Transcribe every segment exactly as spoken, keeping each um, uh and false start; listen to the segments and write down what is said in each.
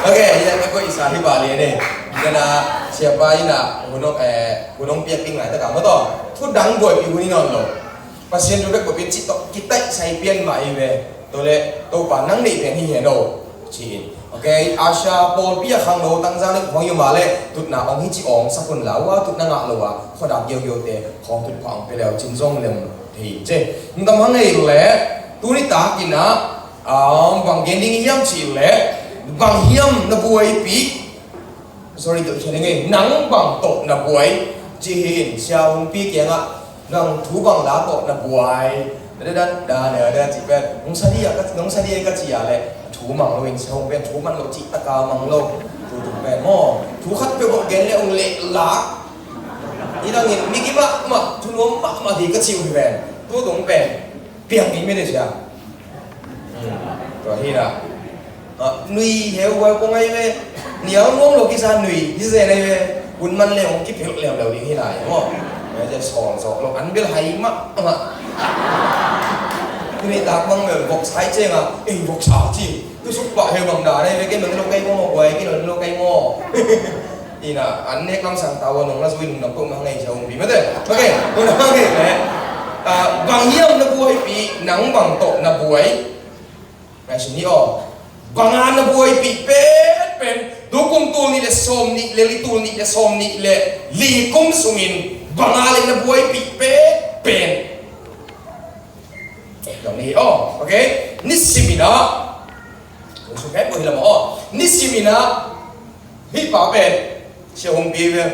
Ok, ya ka ko isa hi ba lian eh. Dana siapa ina hunong eh hunong piak ting lai taka maw taw. Thu dang buaipi hun hi nawn lo. Pasian thu bek buaipi cih tawh kitai sai pian mah hi ve. Tua leh Topa nang neih pen hi hen aw. Ci-in. Ok, Asia pawlpi a khangno tangzang le khuang hi mah leh tutna ong hi ci ong sak hun la ua tutna ngah lo a khuadak giaugiaute khawng tutphah ong pia leu cin zong lem thei in ci. Ntam hang ei leh tuni takin ah bang gen ding hiam cih leh bang hiam na buaipih. Sorry, tua hi nang bang tawh na buai ci hi in sia hong pi kiangah nang thu bang la tawh na buai. Dada dada dada ci pen nong sa dia ka nong sa dia ka ci a le thu mang lo in sia hong pen thu man lo ci taka mang lo. Thu tung pen maw thu khat pe bok gen le ong leh lak. I dang in mi ki mah mah thu nuam mah mah hi ka ci uh hi pen thu tung pen piang in mi ne sia. Tua hi na. Nui heu vai ko ngai ve. Niau nuam lo kisa nui hi zen ai ve. Hun man le hong kiphelh liam lo ding hi lai maw. Ve zen sawl zawk lo an bel hai mah mah. Tuni tak bang bel vok sai ceng a ei vok sa ci. Tu suk pah heu bang da nai ve kei bang lo kai maw guai kei lo kai maw. Ina an nek lam sang tau nong la zui nong na pum hang ei sa um pi mate. Ok, nong na hang ei le. Bang hiam na buai pi nang bang tawh na buai. Ngai sini aw. Banga na buai pi pen pen tu kum tul ni le som ni le li tul ni le som ni le li kum sungin banga le na buai pi pen pen. Dong ni aw, ok. Ni simina. Sung pen buai lama aw. Ni simina. Hih pa pen sia hong pi ve.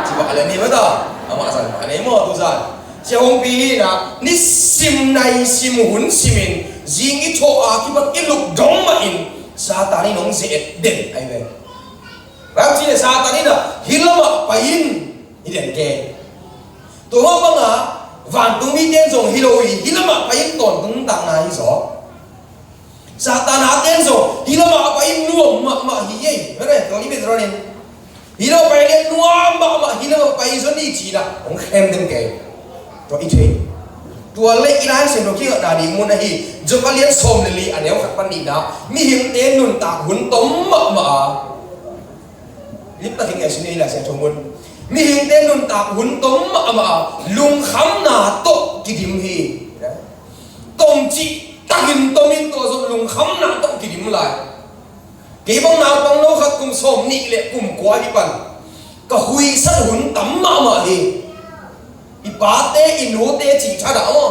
Ci bak le ni mata amah zan pa nei maw tu zan sia hong pi hi na ni sim nai sim hun simin zing i thaw a kibat i luk dong mah in Satan in hong zeh den ai ve. Bang ci le Satan in a hi lamah pai in hi den ke. Tua mah banga vantung mite in zong hi lo hi hi lamah pai in tawntung takna hi zaw. Satan a ten zong hi lamah a pai in nuam mahmah hi ei. Mene tua ni Petro nin hi lamah pai le nuam mahmah hi lamah pai zon ni cina hong khem den kei. Tua i thei tua le i lai sem lo kingah dadi mun ahi Job a lian sawm le li a neu khat pan nihna mihingte nuntak hun tom mahmah a. Limtakin ngai sini la sia thomun mihingte nuntak hun tom mahmah a lungkhamna tawh kidim hi. Tomcih takin tomin tua zong lungkhamna tawh kidim lai. Kei bang naupang lo khat kum sawm nih le kum kua hi pan ka huisat hun tam mahmah hi. I pate i nute cih thadah maw?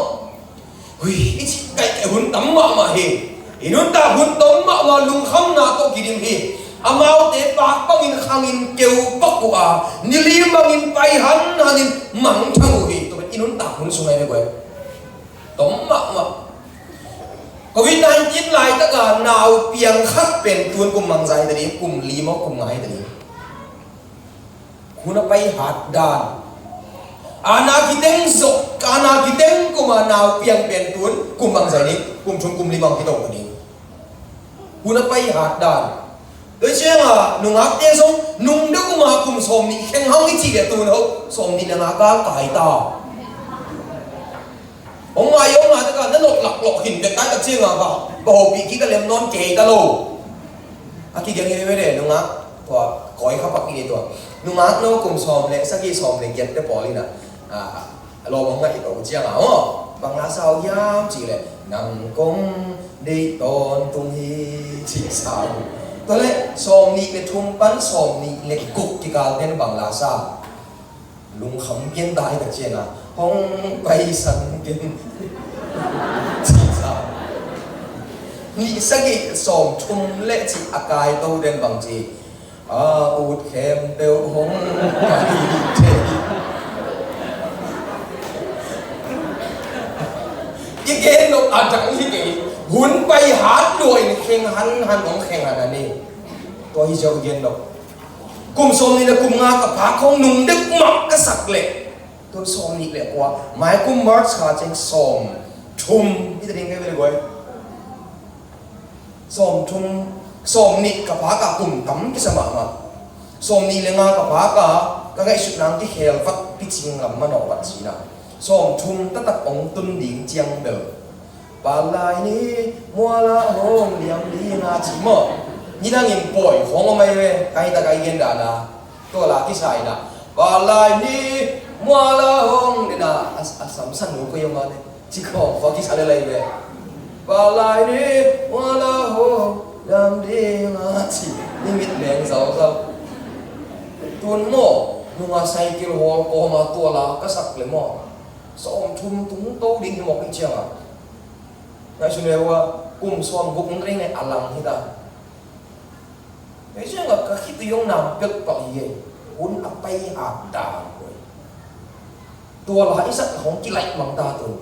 Hui i cih kaihkaih hun tam mahmah hi. I nuntak hun tom mahmah lungkhamna tawh kidim hi. Amaute pak bangin khangin keu pak uh a nilim bangin pai hanhanin mangthang uh hi. Tua i nuntak hun sung ahi ve guai. Tom mahmah. Covid nineteen laitaka nau piang khat pen tun kum mangzai ta ding kum lim aw kum ngai ta ding. Hun a pai hat dan. Ana kiteng zok ana kiteng kuma nau piang pen tun kum bang zai ni kum thum kum lim bang kitong ka ni. Hun a pai hat dan. Tua cianga nungakte zong nung deuh kuma kum sawm nih kheng hang i cih le tun ho sawm nih le nga kal kai ta. Hong ngai hong ngai taka na lok lak lok hin bek tai tak cianga ba ba hopih kik a lem nawn kei ta lo. A kigen hi ve le nungak tua koi kha pak i tua nungak no kum sawm le saki sawm le giat te pawl ina a lawm hong ngai i to cianga aw bang la sau hiam cih le nang kong dei tawntung hi cih sau. Tua le sawm nih le thum pan sawm nih le guk kikal ten bang la sa. Lungkham pian ta hi tak cianga hong paisan ken. Cih sa nih sagih sawm thum le cih a kai to den bang ci a ut khempeuh hong pai thei. I gen lo a dang hi kei hun pai hat lua in kheng han han hong kheng han a ni. Tua hi zau i gen lo. Kum sawm nih le kum nga ka phak hong nung deuh mah ka sak leh tua sawm nih le kua mai kum March kha ceng sawm thum i ta ding kai ve le guai. Sawm thum sawm nih ka phak a kum tam kisa mahmah. Sawm nih le nga ka phak a ka ngaihsut nang kikhel vat picing lam manawh vat sina sawm thum taktak ong tun ding ciang bel. Palai ni Muala hong liam ding a ci maw. Nidangin pawi khong om ai ve, kai ta kai gen dana. Tua la kisa ina. Valai ni muala hong dina a, a samsan nu ko yong a ne. Ci khong khua kisa le lai ve. Valai ni muala hong liam ding a ci. Ni mit meng zau zau. Tun maw, nunga cycle hawl kawma tua la ka sak le maw. Sawm thum tung to ding hi mawk hi cianga. Ngai su leu a, kum sawm guk nung reng a lang hi ta. Ngai cianga ka khit yong nam pek pak hi e. Hun a pai a dang koi. Tua la i sak hong kilai mang ta tun.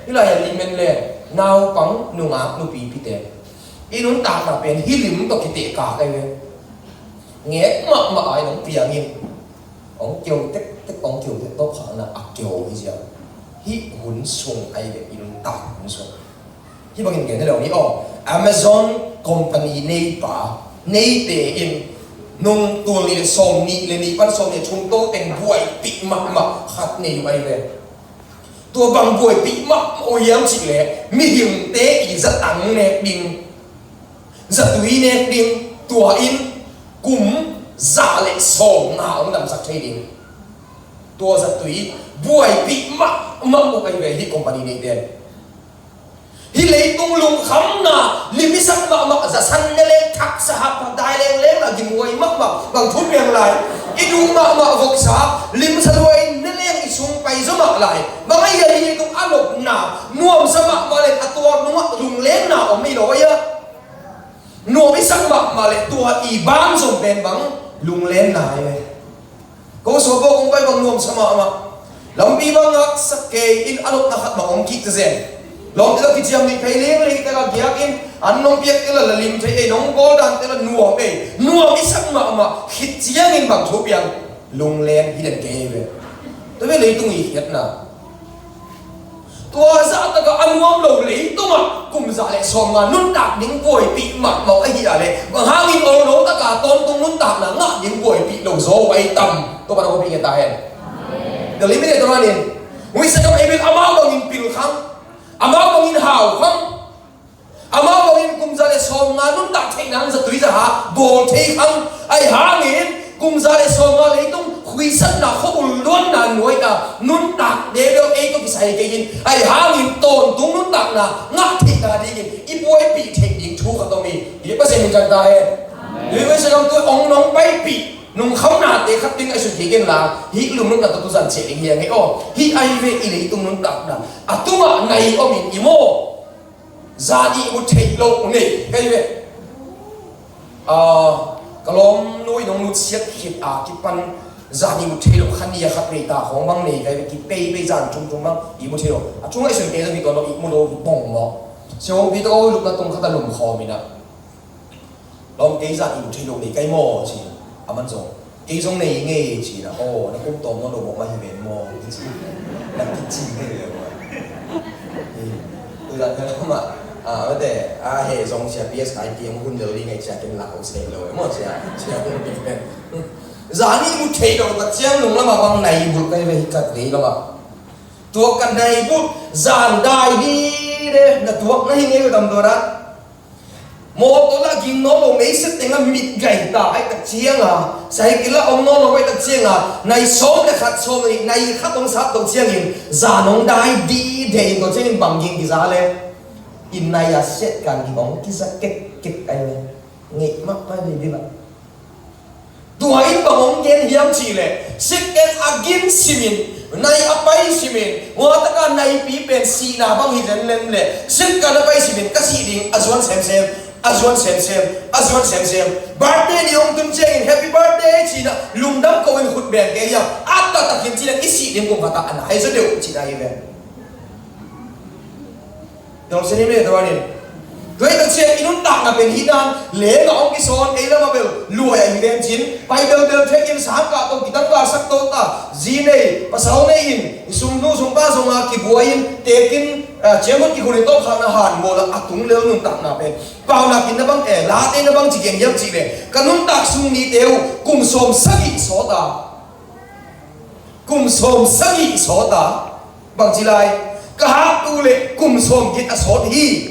Hi lai a limen le, naupang nungak nupi pite. I nuntakna pen hi lim tawh kiteh ka kai ve. Ngek mahmah ai nong piangin. Hong keu tektek, hong keu tek tawh khakna a keu hi zia. Hih hun sung ai ve i nuntak hun sung. Hih bangin gen le ni aw. Amazon company neipa, neite in nung tul nih le sawm nih le nih pan sawm nih thum to teng buaipih mahmah khat nei uh ai ve. Tua bang buaipih mahmah uh hiam cih leh mihingte i zatang nek ding, zatui nek ding, tua in kum za le sawm nga hong damsak thei ding. Tua zatui buaipih mahmah uh ai ve hih company neite. Hih leitung lungkhamna lim i sak mahmah, zasan ne leng, thaksa hap dai lengleng a gimhuai mahmah, bang thu piang lai. I duh mahmah voksa limsa luai ne leng, i sung pai zaw mah lai. Bang a hia hih leitung a nopna nuamsa mahmah leng a tua nungah lunglenna om hi lo a hia. Nuam i sak mahmah le tua i ban zong pen bang lunglenna hi ve. Ko sawlbaw kong pai bang nuamsa mahmah. Lampi bang ngaksak kei in a lopna khat bang om kik zezen. Lawmte la kiciam nih phei leng lei te la giak in an nong piak te la la lim thei ei, nong bawl dan te la nuam ei. Nuam i sak mahmah khit ciangin bang thu piang lunglen hi den kei ve. Tua ve leitung i khiatna. Tua zah taka a nuam lo leitungah kum za le sawm nga nuntak ding buaipih mahmah ahi a le bang hangin ol lo taka tawntung nuntakna ngah ding buaipih lo zaw ai tam. Tua pan a buaipih nge ta hen. Tua limit e tua manin huisa kam ei bil amau bangin pil khang, amau bangin hau khang. Amau bangin kum za le sawm nga nuntak theih nang zatui zaha bawl thei khang. Ai hangin kum za le sawm nga leitung khuisatna khua ul luanna nuaita nuntak debel ei tawh kisai kei in ai hangin tawntung nuntakna ngah theihna dingin i buaipih theih ding thu khat om hi. Hi Pasian min kan ta hen. Hi Pasian kam tu ong nong paipih nungkhamnate khat ding ai sut kei ken la hih lungnopna tawh tuzan ciah ding hi a ngei aw. Hih ai ve i leitung nuntakna a tungah nai om in i maw. Zan ihmut theih loh nei kai ve. Ka lawmnu in hong nutsiat khit a kipan zan ihmut theih loh kha ni a khat nei ta khawng bang nei kai ve. Kipeipei zan tumtum bang ihmut theih loh a chung a i sun kei zong hi tuan loh ihmut loh hi bong maw. Sia hong pi tawh lupna tung khat a lum khawm in a. Lawm kei zah ihmut thei lo nei kai maw ci. Aman zong kei zong nei ngei ci na. Aw na kum tawm nawn lo mawk mah hi ven maw ci. Na kici ngei ve maw. Tuzan kha lamah a mate a heh zong sia P S kai tiang hun lo ding ngei cia ken lak ho sei lo maw cia cia hun ding ven. Zan ihmut thei lo tak ciang nung lamah bang nai bulh kai ve hi kat vei lamah. Tuak kan nai bulh zan dai di de na tuak na hi ngei ve tam tuan ah. Mawtaw la ging nawn lo meiset tengah mit gai ta ai tak cianga, saikil ah om nawn lo ai tak cianga, nai sawm le khat sawm le nai khat hong sap to ciangin zan hong dai dide in to ciangin bang ging kiza le. In nai a set kan ging hong kiza kekkek ai le. Ngeih mah pai ve dila. Tua in bang hong gen hiam cihleh sikken a gin simin nai a pai simin, huataka naipi pen sihna bang hi zenlen le sikkan a pai simin ka sih ding a zuan semsem, a zuan semsem, a zuan semsem. Birthday ni hong tun ciangin happy birthday cina lungdam ko in khut beng kei hiam a taktakin cina i sih ding kum khatah a nai zaw deuh cina hi ven. Dong sianim le tuanin tuai tak cian i nuntakna pen hi dan lenga hong kisawn ei lama bel luai a hi ven cin pai belbel thekin sangkah tong kitangkah sak to ta zi nei pasal nei in i sumnu sumpa zonga kibuai in tekin ciangun kikhun in tawpkhakna hanbawl a tung lel nuntakna pen paunak in na bang e late na bang ci gen hiam cih le ka nuntak sung nite uh kum sawm sagih sawta. Kum sawm sagih sawta bangci lai ka hahtu le kum sawm git a sawt hi.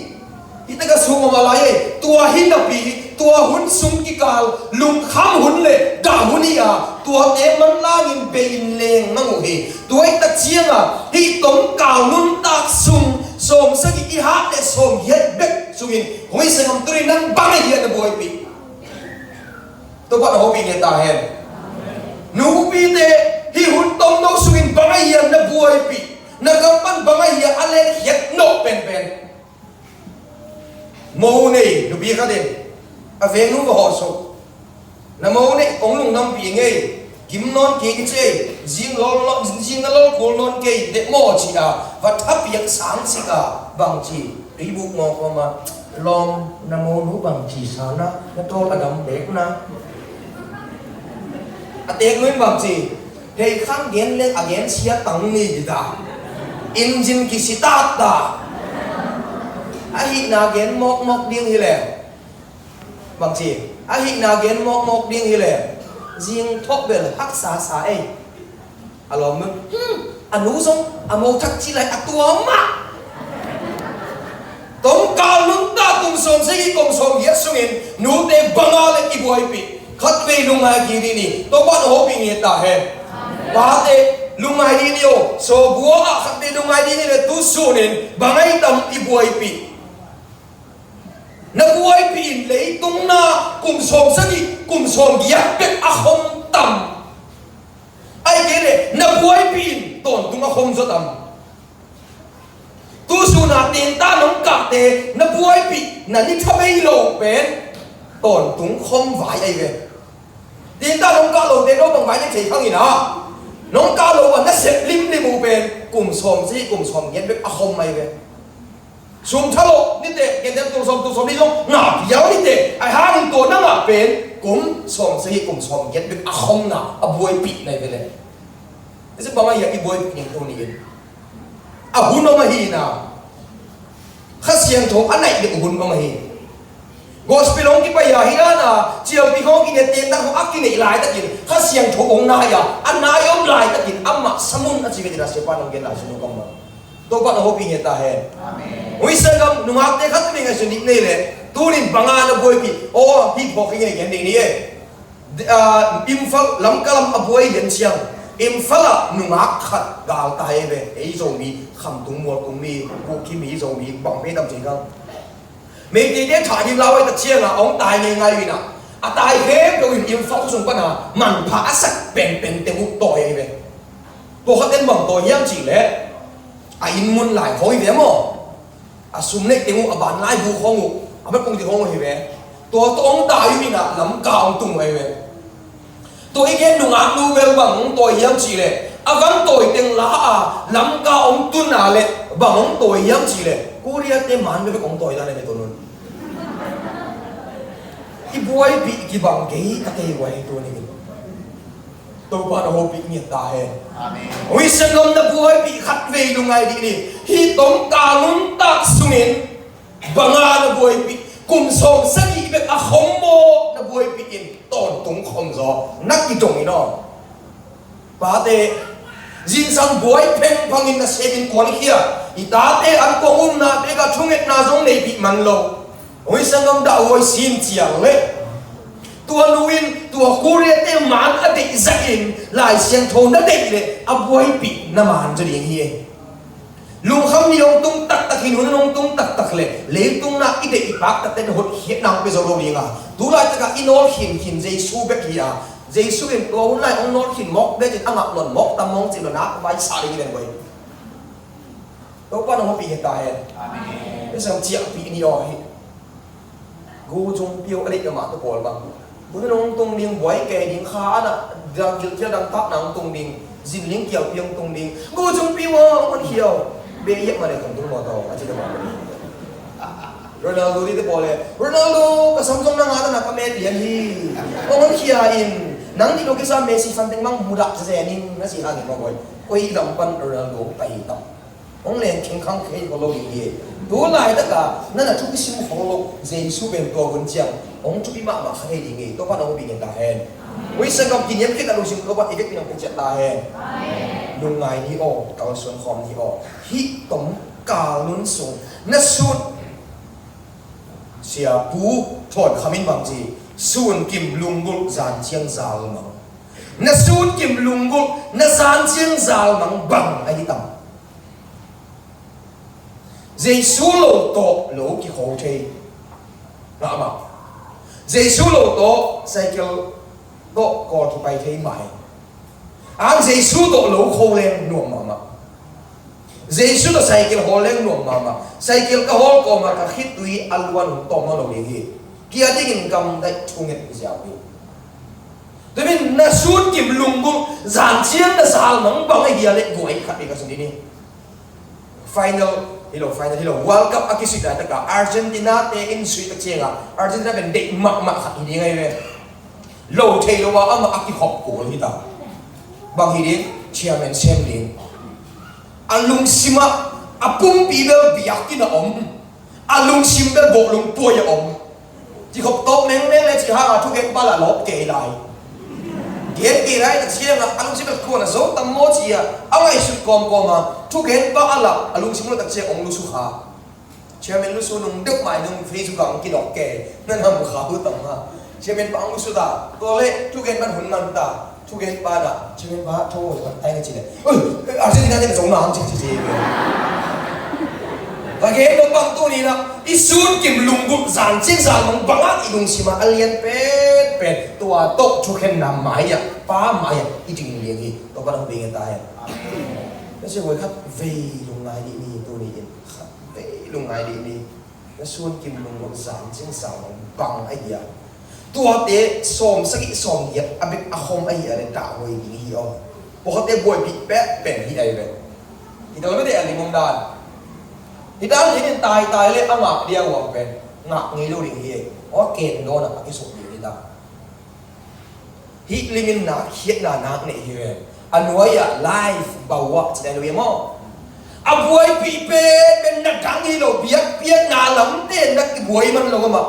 Hih tak a sum om a lai ei. Tua hi napi, tua hun sung kikal lungkham hun le dah hun hi a, tuate manlangin bei-in leng mang uh hi. Tua hi tak cianga hih tawmkal nuntak sung sawmsagih i hat le sawmgiat bek sungin hong hi sangam tuni nan bang ahi hiam na buaipih? Topa na hopih nge ta hen. Nupite, hih hun tomno sungin bang ahi hiam na buaipih? Na kam pan bang ahi hiam a letkhiat nawh penpen? Mo nei nupi khat in a vengnu va hawh suk. Na mo nei hong lungdampih ngei. Gim nawn kei ni cei. Zing lol, zing na lol kul nawn kei. Dek maw ci a va thapiak sang sik a bangci. Tuibuk maw kawma lawm na monu bangci sana na tawl a dam bekna. A teknu in bangci. Hei khang gen leng a gen sia tang ni dita. Injin kisitat ta. Ahihna gen mawkmawk ding hileh. Bangci. Ahihna gen mawkmawk ding hileh. Zing thawk bel haksa sa ei. A lawm nun. Hmm. A nu zong a mo thak ci lai a tua mah. Tawmkal nuntak kum sawmsagih kum sawmgiat sungin nute banga le i buaipih? Khatvei lungngai kik dih ni. Topa na hopih nge ta hen. Pate lungngai dih ni aw. Sawbua ah khatvei lungngai dih ni le tu sunin bang ahi tam i buaipih? Na buaipih in leitung na kum sawmsagih kum sawmgiat bek a khom tam? Ai kei le na buaipih in tawntung a khom zaw tam? Tu suna tenta nong kahte na buaipih na ni tha bei lo pen tawntung khom vai ai ve. Tenta nong kah lote no bang vai na thei khang ina. Nong kah lo a na sep limlim uh pen kum sawmsagih kum sawmgiat bek a khom ai ve. Sum tha lo nite, kentem tul sawm tul sawm ni zong ngah piau nite, ai hangin tua na ngah pen kum sawmsagih kum sawmgiat bek a khomna a buaipih nai ve le. Isi bang a hiah i buaipih ning tua ni in. A hun om ahi na. Kha Siangtho a naih deuh hun om ahi. Gospel hong kipai a hi dana, cialpi hong kinete tak hong a kineih laitakin Kha Siangtho hong nai a, a nai om laitakin amah samun a ci ve dina siapa nong gen lai sunu kong ma. Topa na hopih nge ta hen. Amen. Ui sangam nungakte khat mi ngai su nik nei le. Tunin banga na buaipih. Aw, hi phawk hi ngai gen ding ni e. Imphal lamkalam a buai lian ciang. Imphal ah nungak khat gal ta he ve. Ei Zomi, Khamtung, Mualtung mi, Kuki mi, Zomi, bang pe tam cei kang. Meiteite thah ding lau ai ta cianga hong tai ngeingai uh inah a tai khempeuh in Imphal khua sung pana manpha a sak penpen teng uh tawi ahi ve. Tua khaten bang tawi hiam cihleh a inn mun lai khawng hi ve maw? A sum neih teng uh a ban laibu khawng uh a mat kong ti khawng uh hi ve. Tua tawh hong tai uh inah Lamka hong tung uh ahi ve. Tua i gen nungaknu bel bang hong tawi hiam cihleh a van tawi teng la a Lamka hong tun a leh bang hong tawi hiam cihleh Korea te man bek hong tawi dan a ve tua nun. I buaipih kibang kei ka kei buai tua ning in. Topa na hopih ngiat ta hen. Amen. Ui sangam na buaipih khatvei lungai dih ni. Hih tawmkal nuntak sungin banga na buaipih, kum sawmsagih bek a khom maw na buaipih in tawntung khom zaw na kidong in aw. Pate zingsang buai phengphang in na semin kuankhia i tate an kuang umna peka thungetna zong neipih man lo. Ui sangam dah huai sin ciang le tua nu in tua Korea te man a deih zahin Lai Siangtho na deih le a buaipih na man zaw ding hi. Lungkham ni hong tung taktak hi, nun hong tung taktak le leitung na i deih i paktakte na hotkhiatna hong pia zo lo ding a, tu laitakah i nawl khinkhin Jesu bek hi a, Jesu in tua hun lai hong nawl khin mawk bekin a ngak lon mawk tam hong cih lo nak vai sa ding hi den guai. Topa na hong pih hi ta hen. Amen. Besang ciahpih ni aw hi. Gu cung piu a dik na mah tu pawl bang. Gu na nong tung ding buai kei ding kha ana dang gil kial dang tap nang tung ding. Zin ling kial piang tung ding. Gu cung piu a hong khia uh. Be iak ma le kong tung maw tau a ci na mah. Ronaldo di te pawl le Ronaldo ka samsung na ngah na ka met lian hi. Hong khia in nang di lo kisa Messi fan teng mang mudak se ning na si hangin maw boy. Koi lam pan Ronaldo pai tam. Hong len khengkhang khei khol lo ding hi. Tu laitaka na na thupi sim khol lo Jesu pen tua hun ciang hong thupi mahmah kha thei ding hi. Topa na hong pi ngen ta hen. Ui sangam kiniam khit na lungsim Topa i vekpi nang pung ciat ta hen. Lungngai ni aw, kalsuan khawm ni aw. Hih tom kal nun sung na sut Sia Pu Thawn Kham in bang ci, sun kim lunggulh zan ciang zal mang. Na sun kim lunggulh, na zan ciang zal mang bang ahi tam? Jesu lo tawh lo kikho thei mahmah. Jesu lo tawh cycle tawh Kawl kipai thei mah hi. Ang Jesu tawh lo kho leng nuam mahmah. Jesu tawh cycle hawl leng nuam mahmah. Cycle ka hawl kawma ka khitui a luan hong tawm lo ding hi. Kia dingin gamdaih thunget hi ziau hi. Tumin na sun kim lunggulh zan ciang na zal mang bang ahi a leh guai khat hi ka sung ding hi. Final hi lo, final hi lo, World Cup a kisuih laitak a Argentina te in suih tak ciangin Argentina pen deih mahmah khat hi ding ahi ve. Lo thei lo a amah a kihawm kul hi ta. Bang hi ding? Chairman sem ding. A lungsim ah a pumpi bel biakinn ah om, a lungsim bel bawlung puai ah om. Cikhop tawp mengmeng le cih hanga thugen pa lah lawp kei lai. Gen kei lai tak ciangin a lungsim bel kuan a zo tam maw ci-a a ngaihsut kawmkawm a thugen pa a lah a lungsim lo tak ciang ong lusu kha. Chairman lusu nung deuh mai nung Facebook ah ong kidok kei, na nam kha hu tam ha. Chairman pa ong lusu ta, tua le thugen pan hun man ta. Thugen pa na, thugen pa tho hoi pan tai na ci le. Ui, Argentina te ka zong na ham ci ci ci. Ka gen lo bang tu ni na, i sun kim lunggulh zan ciang zal mang bang a i lungsim a a lian pen pen tua tawh thukhen na mai-ah, pa mai-ah i ding liang hi. Tua pa na hu bing ta hen. Ka ci hoi khat vei lungngai dih ni tu ni in. Khat vei lungngai dih ni. Na sun kim lunggulh zan ciang zal mang bang ahi a. Tuate sawm sagih sawm giat a bek a khom ahi a le dah huai ding hi aw. Pawlkhatte buaipih pek pen hi ahi ve. Hi ta lo mete a lim om dan. Hi dan hi nin taitai le a ngak dia uang pen ngak ngei lo ding hi. Aw ken dawn a a kisuk ding hi ta. Hih limin nak khiatna nak neih hi ve. A nuai-ah life bauah ci dai lo hi maw? A buaipih pen pen na dang hi lo, biakpiakna lamte na kibuai man lo amah.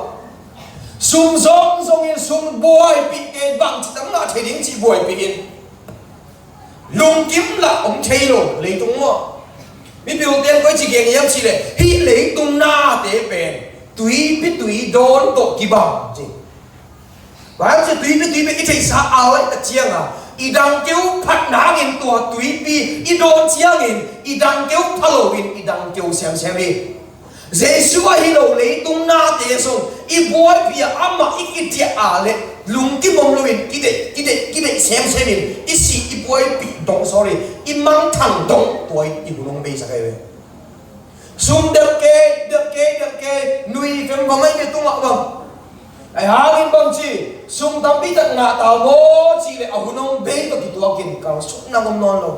Sum zongzong in sum buaipihte bangci tam ngah thei ding cih buaipih in. Lungkim lah om thei lo leitung maw? Mipil ten koi ci gen hiam cih leh hih leitung nate pen tuipi tui dawn tawh kibang ci. Bible ci tuipi tuipi i theihsa a lai tak cianga i dangkeu phat nangin tua tuipi i dawn ciangin i dangkeu pha loin i dangkeu semsem hi. Jesu ahi lo leitung nate zong i buaipih a amah i kitiah a le lungkim om loin kideih kideih kideih semsem in i sih i buaipih dong, sorry, i mangthang dong tua in i hun hong beisak ahi ve. Sum delh kei, delh kei, delh kei, nui vem va mai ve tungah bang. Ahi hangin bang ci, sum tampi tak ngah ta maw cih leh a hun hong bei tawh kituakin kalsuan nang om nawn lo.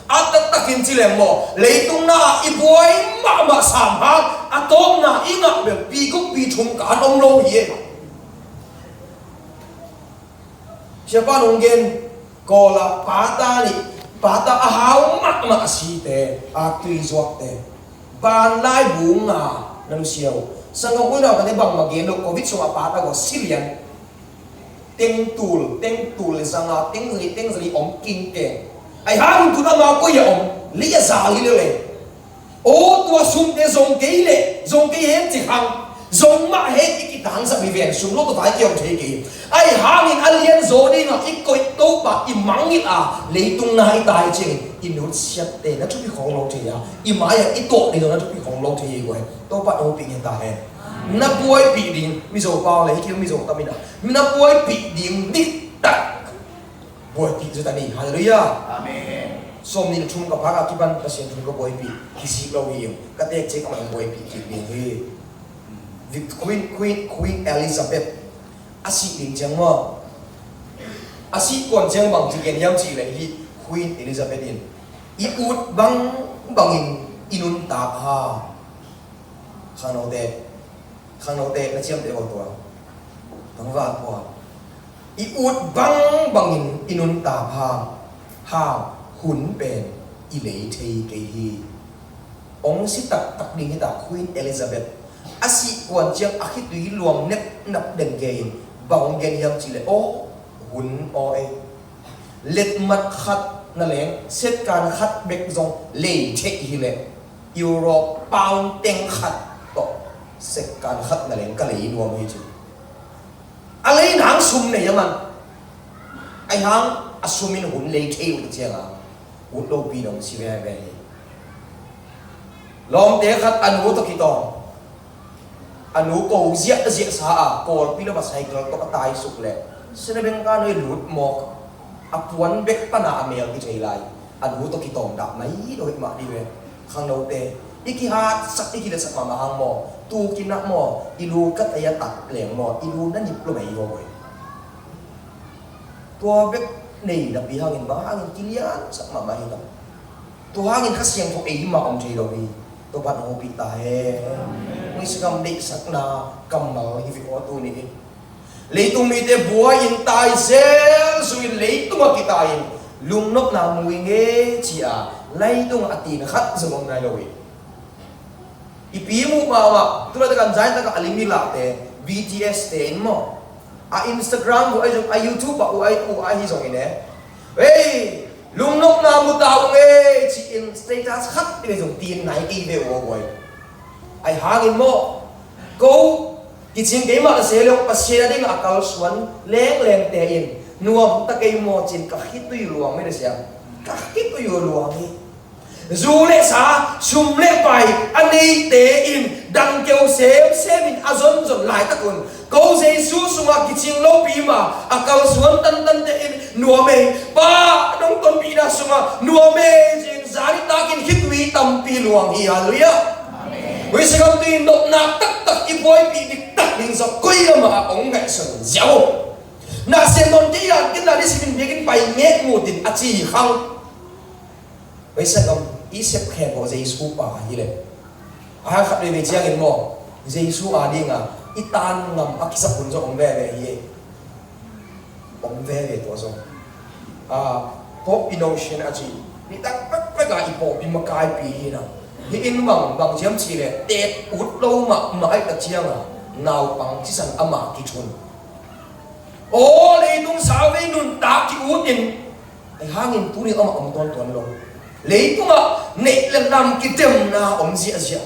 A taktakin ci leh maw, leitung na i buai mahmah sam hang a tawpna i ngah bel pi guk pi thum kan om lo hi e. Siapa nung gen Kawla pata nih, pata a hau mahmah a site, a tui zuakte, ban lai bunga na nusia uh. Sanggam uinau kate bangmah gen lo, covid sungah pata go silian. Tengtul, tengtul le zanga, tengzali, tengzali om kingkeng. Ai hang tun ama koi a om, li a za li le le. Aw tua sumte zong kei leh zong kei hen ci hang, zong mah hen i kitangzak hi ven, sum lo tua vai kiom thei kei. Ahi hangin a lianzaw dingah i koih Topa i mangngilh a leitung na i tai ciangin i nutsiatte na thupi khawng lo thei a, i mai-ah i tuah ding zong na thupi khawng lo thei hi guai. Topa na hopih ngen ta hen. Na buaipih ding Mizo pau le hi kei Mizo taminah na buaipih ding diktak buaipih zut a ni. Halleluiah. Amen. Sawm nih le thum ka phak a kipan Pasian thu ka buaipih kisik lo hi. Ka tek ciang ka man buaipih kik ding hi. Queen, Queen, Queen Elizabeth a sih ding ciang maw, a sih kuan ciang bang ci gen hiam cih leh hih Queen Elizabeth in i ut bang bangin i nuntak ha. Khangnote, khangnote na ciamteh ko tua. Tangval pua. I ut bang bangin i nuntak hang, hang hun pen i lei thei kei hi. Ong si taktak ding hi ta Queen Elizabeth. A sih kuan ciang a khitui luang nepnap den kei in bang ong gen hiam cih leh aw hun aw ei. Letmat khat na leng, setkan khat bek zong lei theih hi leh Europe pound teng khat tawh Second khat na leng ka lei nuam hi ci. A lei nang sum nei a man. Ahi hang a sum in hun lei thei uh ciang a, ut lopi dong si veve hi. Lawmte khat a nu tawh kitawng. A nu ko ziahziah sa a, Kawlpi lam a cycle tawh a taisuk leh Senabengka nuai lut mawk. A puan bek pan a a mel kithei lai. A nu tawh kitawng dah mai lo hi mah dih ve. Khangnote, i kihatsak, i kiletsaksak mahmah hang maw, tu kinah maw, i lu ka tai a tak leng maw, i lu na nip lo mai hi maw. Tua bek nei napi hangin bang hangin kiliansak mahmah hi ta. Tua hangin Kha Siangtho eimah om thei lo hi. Topa'n hong hopih ta hen. Muisakam deihsakna kammal hi vek aw tuni hi. Leitung mite buai-in tai zelzui-in leitung ah kitai-in lungnopna mui ngei ci-a leitung ah a tin khat zong om nai lo hi. I pi muh mahmah, tu laitak a zaitak a lim i lahte, B T S te in maw, a Instagram uh ahi zong, a YouTube ah uh ahi, uh ahi zongin e, "Hei, lungnopna mu ta ung e," ci-in status khat i ve zong tin nai kei ve uh aw buai. Ahi hangin maw, ko kicing keimah a se lo, Pasian a ding a kalsuan lenglengte in nuam ta kei maw ci-in ka khitui luang mei na siang. Ka khitui uh luang hi. Zu le sa, sum le pai a neite in dangkeu semsem in a zonzon laitak un, ko Jesu sungah kicing lopi ma a kalsuan tantante in nuam ei, Pa nong tonpihna sungah nuam ei ci-in zanitak in khitui tampi luang hi. Halleluiah. Muisakam tu-in nopna taktak i buaipih diktak ding zong koi lamah a hong ngaihsun ziau. Na sem nawn kei a, ken na ni simin biakinn pai ngek ngut in a ci hi khang. Muisakam i sep khempeuh Jesu pa hi leh. A khat veivei ciangin maw, Jesu a dinga i tan ngam a kisap hun zong om veve hi. Om veve tua zong. Ah, Pope Innocent a ci. Nitak pekpek a i pawlpi makaipi hi na. Hih in bang, bang ciam ci leh, tek ut lo mahmah ahi ta cianga naupang cisan ama kithun. Aw, leitung sauvei nuntak ki-utin, ahi hangin tuni amah om tuantuan lo. Leitungah neih le lam kidemna om ziahziah.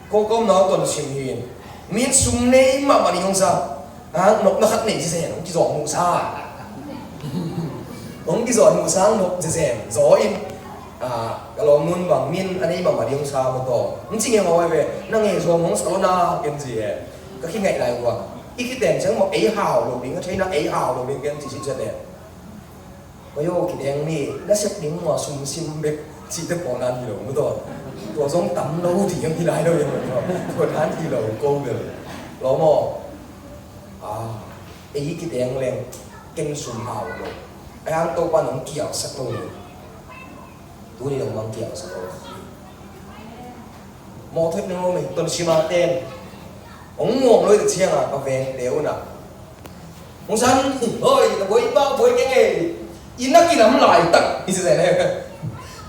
Ko ka omna uh tuan sim hi. Min sum nei mahmah ning hong sa. Ha, nopna khat nei zizen, hong kizawn muhsa. Hong kizawn muhsa, nop zizen. Zaw in. Ah, ka lawm nun bang min a nei mahmah ning hong sa maw taw. Hong ci nge maw ve, na nge zaw hong sa lo na, ken ci he. Ka kingaih lai ua. I kiteng ciang maw, ei hau lo ding, a theihna ei hau lo ding, ken ci sitset e. Koi aw, kiteng ni, na sep ding maw, sum sim bek, cihte pawl nan hi lo, maw taw. Tua zong tam lo ding hi lai lo, maw taw. Tua nan hi lo, ko bel. Lo maw. Ah, ei kiteng leng, ken sum hau lo. Ai ang Topa nong kiausak lo lo. Tuni dong bang kiausak lo. Mawh thei nang om ei, ton sima ten. Hong muang lo i cianga ka vengte una. Hong san, hoi, na boi ba, boi keng ei. I na kinam laitak, i se ne.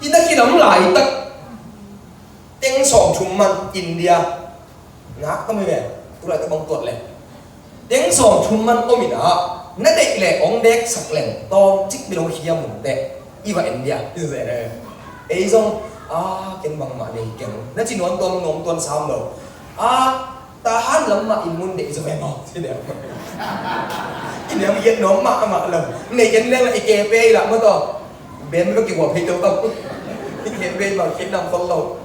I na kinam laitak. Teng sawm thum man India. Ngak ka mi ve, tu laitak bang tuat le. Teng sawm thum man om in ah, na deih leh hong deksak leng, tawmcik bel hong khiam un teh, i va en dia, i zen e. Ei zong, a, ken bangmah nei keng, na ci nuam tuan, nuam tuan sam lo. A, Tahan lam mah in mun deih zaw e maw, ci deuh. I niam i et nuam mahmah lo. Nei en leng lah i ke pei lah maw taw. Ben lo ki hua phei tau tau. I ke pei bang khit nam khol lo.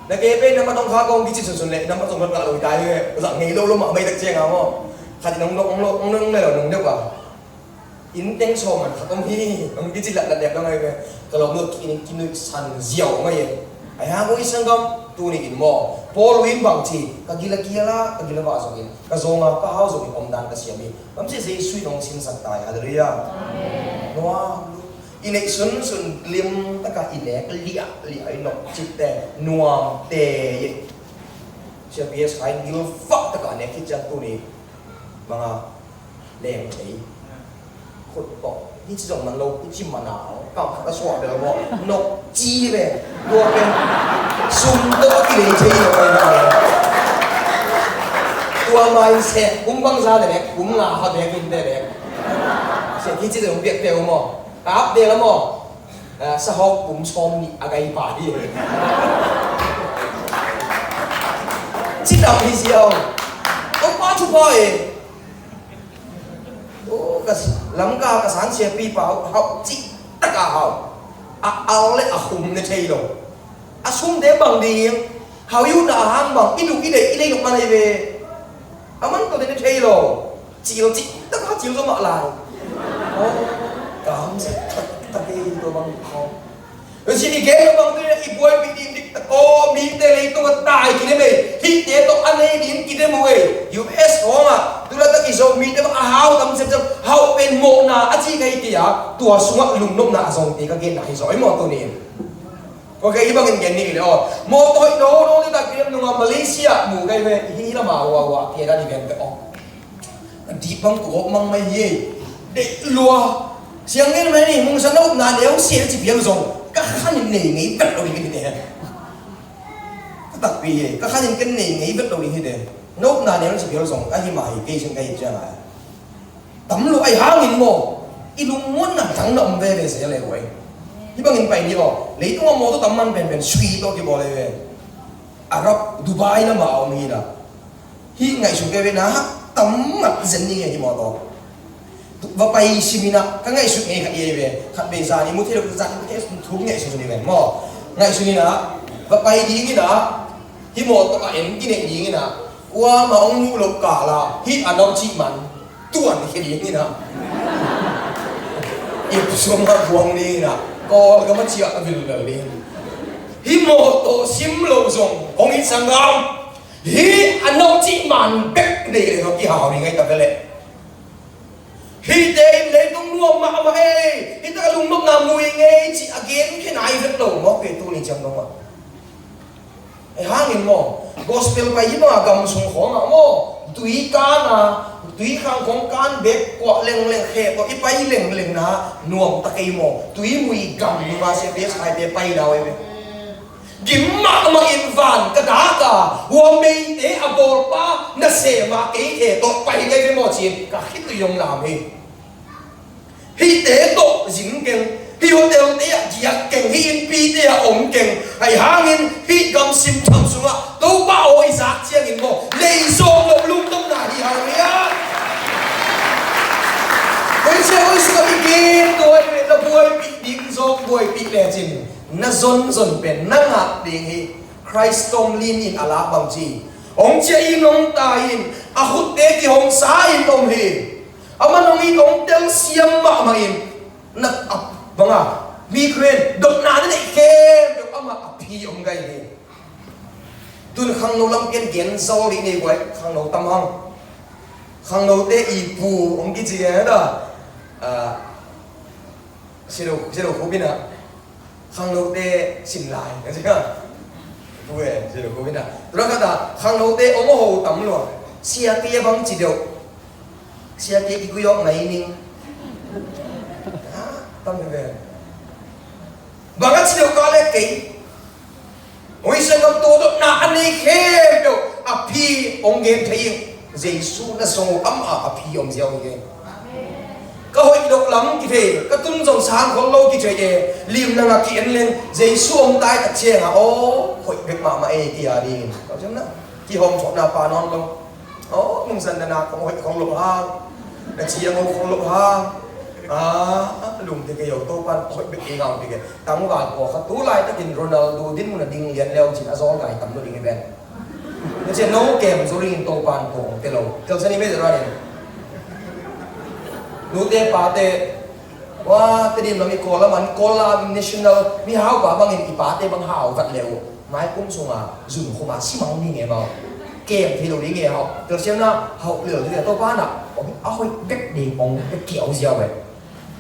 Na ke pei nambat hong khak hong kici sunsun leh nambat zong lat ngah lo hi ta hi ve. Zah ngei lo lo mah mai tak ciang a maw. Khat in hong lo, hong lo, hong lo, hong lo, hong lo a. Inn teng sawm man khat om hi. Hong kici lat lat dek dong ahi ve. Ka lawm lo ki inn kinuih san ziau mai e. Ai hang ui sanggam tuni in maw. Paul in bang ci, ka gil a kial a, ka gil a vah zongin, ka zawng a ka hau zongin omdan ka siam hi. Bang ci Jesu in hong sinsak ta hi. Halleluiah. Amen. Noah, I neih sunsun lim taka i nek liahliah i nop cihte nuamte i. Sia P S Khai gilvah taka nek hi ciang tuni banga leng ei. Khut tawh hi ci zong man lo, i ci man a, kam khat a suah bel maw, nok ci ve. Tua pen sum tawh a kilei thei lo pen. Tua mindset kum bangza le nek, kum nga ha bek in te nek. Sia hi ci zong biak te maw. Kap de la maw. Ah, sahawk kum sawm nih a gai pa hi. Ci tam hi ziau. Topa thupha e. Oh, ka s-, Lamka ka sang siapipa hau, hau cih taka hau. A al le a khum ne thei lo. A sumte bang ding. Hau i utna a hang bang, i duk i deih i lei nop man ahi ve. A man tawh ne thei lo. Cil cih taka cil zo mah lai. Oh, ka hamsa taktak e, tua bang hau. Tua ciang i gen lo bang tu in i buaipih ding dik tak aw, mite leitung a tai kidem ei. Hihte tawh a nei ding kidem uh ei. U S khawng ah tu laitak i Zomite bang a hau tam semsem, hau pen mawhna a ci ka hi kei a, tua sungah lungnopna a zongte ka genna hi zaw hi maw tuni in. Ok, hih bangin gen ni le aw. Mawtaw hoih no no ni tak kidem nunga Malaysia mu ka hi ve, hih lamah hua hua kei dan i gen te aw. A dih bang kawk mang mai hi ei. Deih lua. Siang ngen mai ni, mungsan na upna neu sia na ci piang zong ka khanin nei ngei vet lo ding hi te. Ka takpi hi ei, ka khanin ken nei ngei vet lo ding hi te. Na upna neu na ci piang zong ka hi mah hi, kei sin ka hi ciang a. Tam lo ahi hangin maw, i lungmuanna dang na om veve se le huai. Hih bangin pai ni aw. Leitung a mawtaw tam man penpen sui tawh kibawl ahi ve. Arab, Dubai lamah a om hi na. Hih ngaihsun kei ve na, tam ngat zen ni nge hih mawtaw. Va pai sim hi na, ka ngaihsut ngei khat i ei ve. Khat vei zan i mu thei lo, zan i mu thei lo, thu ngaihsun ni ve maw. Ngaihsun hi na, va pai ding hi na, hih mawtaw a en kineih ding hi na. Kuamah hong muh loh kal a, hih a nau cih man tuan khia ding hi na. Ip sung a buang ding hi na. Kawlgam a ciah a vil lel ding. Hih mawtaw sim lo zong hong hi sanggam. Hih a nau cih man bek nei le hong kihau ding ahi ta ve leh. Hihte in leitung nuam mahmah ei. Hih tak a lungnopna mui ngei cih a gen khe nai vet lo maw, kei tu ni ciang dong ah. Ahi hangin maw, gospel pai hi banga gam sung khawngah maw, tui kan a, tui khang khawng kan bek kuah lengleng khe tawh i pai lengleng na nuam ta kei maw, tui mui gam nunga sia bia sai te pai lau ei ve. Gim mahmah in van ka dak a, hua meite a bawlpa na sem a kei khe tawh pai kei ve maw ci-in ka khitui hong lam hi. Hihte tawh zin keng, hih hotelte ah giak keng, hih innpite ah om keng. Ahi hangin hih gam simtham sungah Topa aw i zak ciangin maw, lei zawng loh lungdamna hi hang hi a. Koi sia koi sungah i gen tua i na buaipih ding zawng buaipih lecin na zonzon pen na ngak ding hi. Christ Tomlin in a lak bang ci, hong ciah in hong tai in a khutte kihong sa in om hi. Amah nong it hong telsiam mahmah in na a banga mi khuin dotna na neih khempeuh amah a phi om gai hi. Tun khangno lampian gen zol dih nei guai, khangno tam hang. Khangnote i pu hong kici gen heta. Silo, silo khupina khangnote sin lai ka ci ka. Pu e, silo khupina tua khat a khangnote hong ho tam lua. Siate bang ci deuh. Siate i gui awk ngai ning. Tam ve. Bang a ci deuh ka le kei. Oi, sangam, tua dotna a nei khempeuh a phi hong gen thei ing. Jesu na song uh amah a phi om ziau hi. Ka hoih dok lam kithei, ka tun zong sang khol lo kithei e. Limna ngah ki-en leng Jesu om tai tak ciangah aw hoih bek mahmah e, ki-a ding. Kihawm thawhna pa nawn lo. Aw, mungsan na nak khong hoih khong loh hang, na ciang ho khong loh hang. A lungte kei ho Topan hoih bek kei ngau te kei. Tangval paw kha tu laitakin Ronaldo din mun a ding lian leu cin a zawl gai tam lo ding hi ven. Na cian no kem zo ringin Topan paw hong te lo. Telsa ni mei zeranin nute pate Wa, Tedim lam i Kawl lam an, Kawl lam national mi hau pa bangin i pate bang hau vat le uh. Mai kum sunga zun khuma simang ni nge mau. Kem thei lo ni nge hau. Telsiam na hau lel thei Topa na. Ong a hoih bek ding ong bek kiau ziau eh.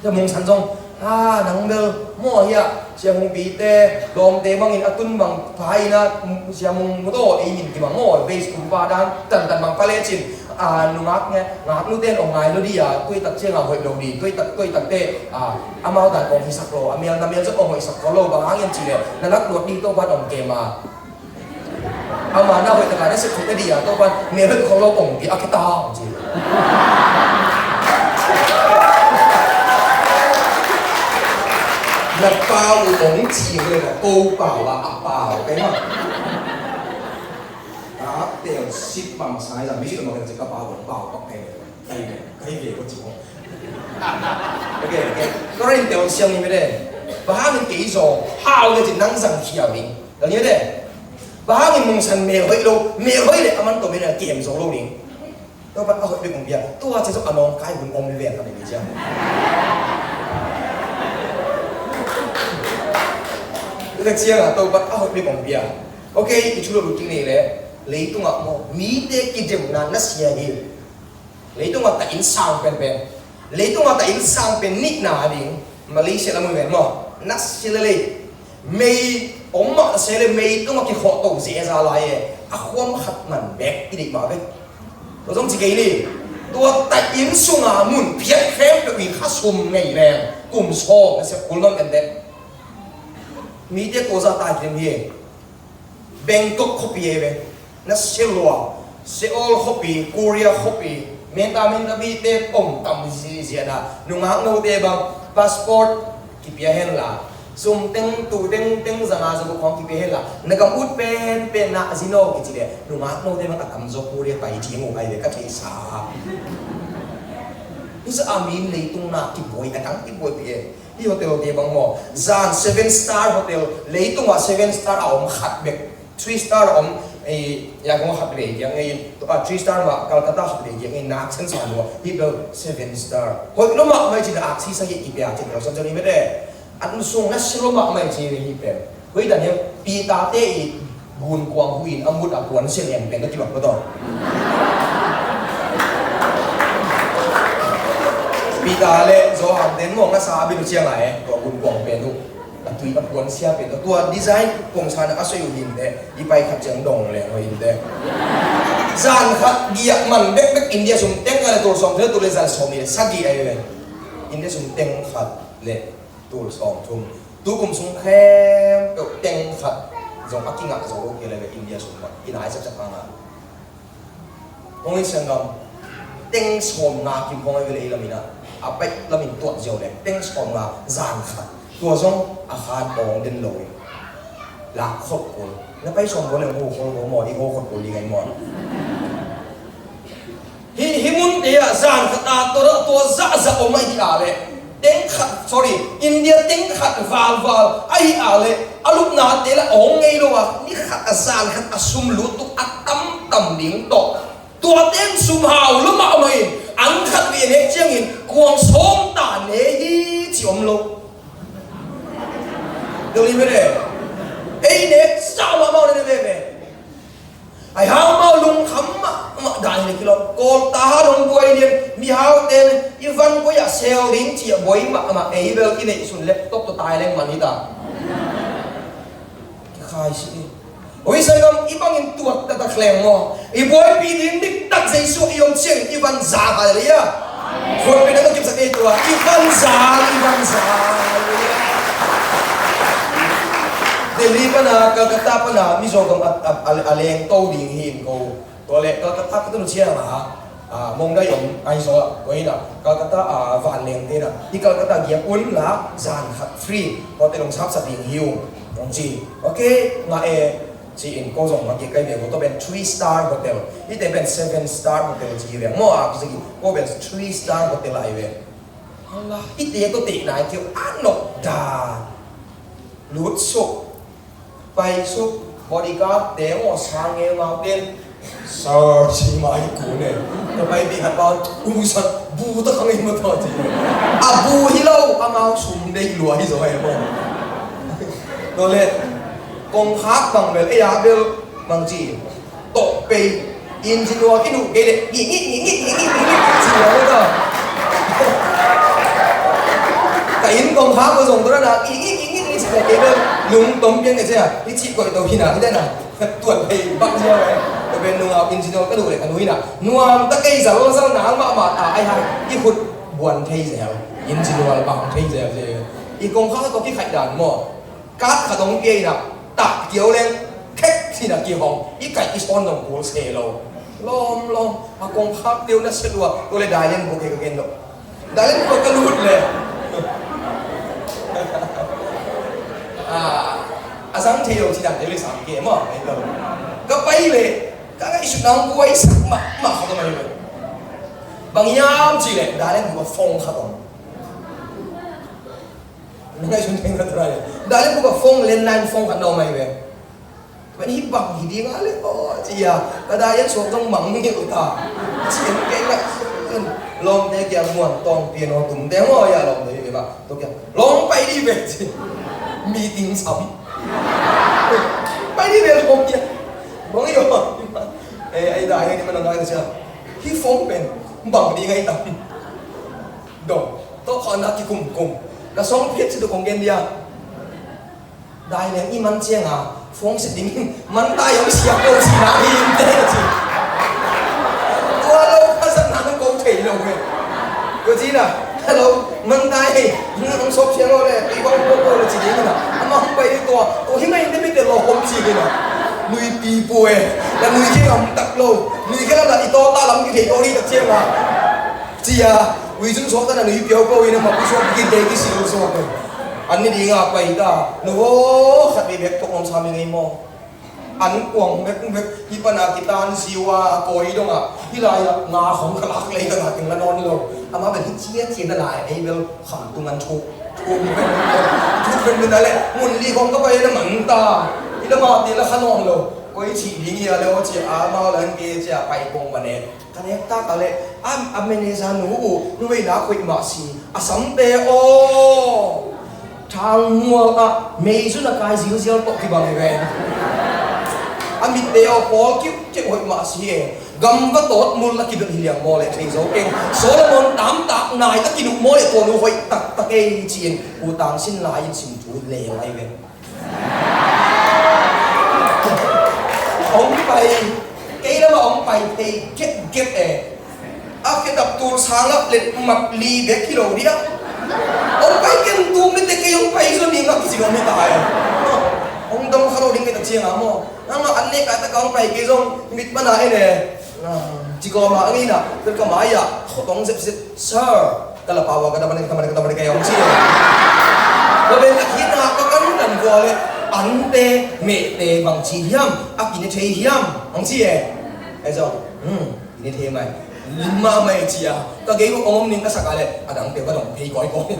Sia Mung San zong a nang bel maw hia. Sia Mung Pite lawmte bangin a tun bang pha ina Sia Mung muto ei min kimang maw. Base kum pa dan tan tan bang pha le cin. A, nungak nge, ngak nute in ong ngai lo di a, tuitak ciang a hoih lo di, tuitak, tuitak te, a, amau dan ong hisak lo, a mial na mial zong ong hoihsak ko lo, bang hangin ci le, na lak luat di Topan ong kem a. Ama na hoih taka na sep thuk di a, Topan mial hoih ko lo ong di a kita ong ci. Na pau ong ci le na ko pau a, a pau, kei ma. A, te Sit pam sai za mi sit ma ka ci ka pa ko pa pak kai kai kai ve ko ci ko. Okay, okay. Ka rin te ong siang ni me de. Bang hangin kei zo hau le ci nang zang khia mi. Ka ni me de. Bang hangin mong san me hoi lo, me hoi le aman to me na kem zo lo ni. Topa a hoih bek ong pia. Tua ci zo a nong kai hun om ve ka ni mi cia. Ka cia la Topa a hoih bek ong pia. Okay, i thu lo lu ting nei le. Leitungah maw, mite kidemna na sia hi. Leitungah ta in sang penpen. Leitungah ta in sang pen nihna ding. Malaysia lam uh ven maw, na sia lelei. Mei om mah se le, mei tungah kikhawh to zeza lai e. A khuam khat man bek i deih mah ve. Tua zong ci kei ni. Tua ta in sunga mun phiat khempeuh i kha sum ngei leng kum sawm na sia kul man kan dek. Mite tua za ta kidem hi. Bangkok khuapi ei ve. Na sia lua. Seoul khuapi, Korea khuapi. Menta menta mite pom tam zizian a. Nungak note bang passport kipia hen la. Sum teng tu teng teng zanga zagu khong kipia hen la. Na gam ut pen pen na zino kici le. Nungak note bang a tam zo Korea pai ci ngu ai ve ka thei sa. Hi sa a min leitung na kibuai a tang kibuai pi e. Hi hotel te bang maw. Zan seven star hotel. Leitungah seven star a om khat bek. Three star a om, eh, ya kong khat bek. Yang eh, ah, three star mah, Calcutta khat bek. Yang eh, nak sen sa lua. Hi bel seven star. Hoih lo mahmah cin aksi sa hi kipia cin lo san cin hi mete. An sung na si lo mahmah cin hi pen. Hoih dan hi, Peter te i gun kuang huin a mut a puan sia lian pen na kibak lo to. Peter le Johan ten mong na sa a bin ciang a e, tua gun kuang pen tu. A tui a puan sia pen tu. Tua design kong sa na a soi uh hin te, i pai khat ciang dong le hoih hin te. Zan khat giak man bekbek India sum teng khat le tul sawm thum le tul le zan sawm ni le sagih a i ve. India sum teng khat le tul sawm thum. Tu kum sung khempeuh teng khat zong a kingah zo lo kei le ve India sung mah. Ina ai saksak hang a. Hong i siangam teng sawm nga kim hong ai ve le ei lam ina. A pai lam in tuat ziau le teng sawm nga zan khat. Tua zong a khan awng den lo in. Lak khol kul. Na pai sawm bo le hong hong hong maw, i hong khol kul ding ai maw. Hi, hi mun te ah zan khat a tua, tua zahzah om ahi a le. Teng khat, sorry, India teng khat valval ahi a le. A lupna te la ong ngei lo a, ni khat a zan khat a sum lut tuk a tamtam ding tawh. Tua teng sum hau lo mahmah in, ang khat ve nek ciangin, kuang sawm ta ne hi ci om lo. Dong i ve le. Ei nek sa mahmah ne ve ve. Ai hau mau lungkham mahmah dan hi le kilawm. Kawl ta ha dong buai lian, mi hau ten i van buai a sel ding ci a buai mahmah ei bel i neih sun laptop tawh tai leng man hi ta. Kikhai si i. Oi sai gam i bangin tuat taktak leng maw. I buaipi ding diktak Jesu i om ciang i van za hai le ia. Khut pi na ka kipsak ei tua. I van za, i van za. Delhi pana, Calcutta pana, Mizo gam a, a, a, a leng to ding hi in ko. Tua le, Calcutta ka tunu cia ma ha. Ah, mong dai om, ai zo, ko ina. Calcutta, ah, van leng te na. Hi Calcutta giak un la, zan khat free. Hotel ong sap sa ding hi u. Ong ci. Okay, nga e. Ci-in ko zong maki kai ve ko to ben three star hotel. Hite ben seven star hotel ci ve. Mo a kizaki ko ben three star hotel ai ve. Allah, hite ko te nai kio anok da. Lut suk. Pai suk. Bodyguard te mo sang e mau ten. Sir, ci mai ku ne. Ka pai bi hat ba. Umusan. Bu ta kang i ma ta ci. A bu hi lo. A mau sum de lua hi zo ai mo. Tole. Kongkhak bang bel, ei a bel bang ci. Tawh pei. Engine oil kinu kei le. Ngik, ngik, ngik, ngik, ngik, ngik, ngik, ci lo ta. Ka inn kongkhak ko zong tua na. Ngik, ngik, ngik, ngik, ngik, ci lo kei bel. Lung tom pian ka ci a. I ci ko i to hina, i dena. Tuan pei bak ci lo. Ka ben nung au engine oil ka nu le ka nu hina. Nuam ta kei zal, zal na ma ma ta ai ha. I khut buan thei zel. Engine oil bang thei zel, zel. I kongkhak ko ki khai dan mo. Kat khat hong pia in a, tak kiau leng, thek sin a kihong, i kaih i sawn zong kul se lo. Lawm, lawm, a kongkhak teu na se lua, tu le dai leng buk hi ka gen lo. Dai leng buk ka lut le. Ah, a zang thei lo, ci dan teu le sam ke maw, ai lo. Ka pai le, Ka ngaihsutna hong buaisak mahmah khat om ahi ve. Bang hiam cih leh, Dai Lian Pu ka phone khat om. Na ngaihsun thei na tua lai. Dai Lian Pu ka phone, landline phone khat na om ahi ve. Tua pen hih bang hi ding a leh aw ci a, ka Dai Lian suak zong mang hi uh ta. Ci-in kei ngaihsun, lawmte kiang muan tawng pian aw tumte ngawi a lawmte hi ve mah. Tua kiang lawm pai dih ve ci. Meeting sam. Pai dih ve lawm kiang. Bang hi aw. Eh, ai Dai Lian ni man a ngai ta cia. Hih phone pen bang ding ahi tam. Dong, tawh khawh na kikumkum. Ka song phiat ci tuk kong gen dia. Dai Lian i man ciang a, phone set ding in, man tai hong siak lo ci na hi in te ci. Tua lo, ka zat na nang ko thei lo ve. Ko ci na, hello, man tai hei, hong sop siak lo le, i bang ko ko lo ci ding na. Ama hong pai tua, ko hi mai in te mi te lo hong ci ding na. Nui pi pu e, na nui ke ngam tak lo, nui ke la la i to ta lam ki thei ko ri tak ciang a. Ci a, ui zun suak ta na nui piau ko in a ma pu suak ki te ki si lo suak ko. An ni ding a pai ta, no khat bi bek tok ngam sa mi ngei maw. An kuang bek bek, hi pan a kitan ziu a, a kawi dong a, hi lai a, nga khong ka lak lei ka nga ting la nawn lo. Ama bel hi cia cia na lai, ei bel kham tung an thuk. Thuk bek bek, thuk bek bek na le, mun li khong ka pai na man ta. Hi la ma ti la kha nawn lo. Koi ci ding hi a le, o ci a, ma la an ke cia pai kong ma ne. Ka nek tak a le, a, a manager nu uh, nu vei nak hoih mah si, a samte aw. Thang mual ah, mei zun a kai zilzial tawh kibang hi ven. A mitte aw, pawl kiukiu hoih mah si e. Gam va tawt mul a kibelh hi liang maw le thei zo keng. Solomon tamtak nai a kinuh maw le tua nu hoih taktak ei ci-in. U Tang Sin lai in sim thu leng ahi ven. Hong pai, kei lamah hong pai thei getget e. A khedap tul sangah let mat li bek hi lo dia. Hong pai ken tuk ni te kei hong pai zo ni ngak kici lo mi ta e. Hong dong kha lo ding kei ta ciang a maw. Nangmah an nek a taka hong pai kei zong mit mana en e. Ci kawm ah a ngeina, tua ka mai ah, khotong zepzep, "Sir, ka la pau a, ka damana, ka damana, ka damana, ka damana," ka hong ci e. Tua pen a khitna ka kan kan kua le, ante, mehte bang ci hiam, a kine thei hiam, hong ci e. Ei zong, "Hmm, kine thei mai. Lim mahmah e," ci a. Ka gei ko hong om ning ka sak a le, a dangte ka dong thei kawikawi.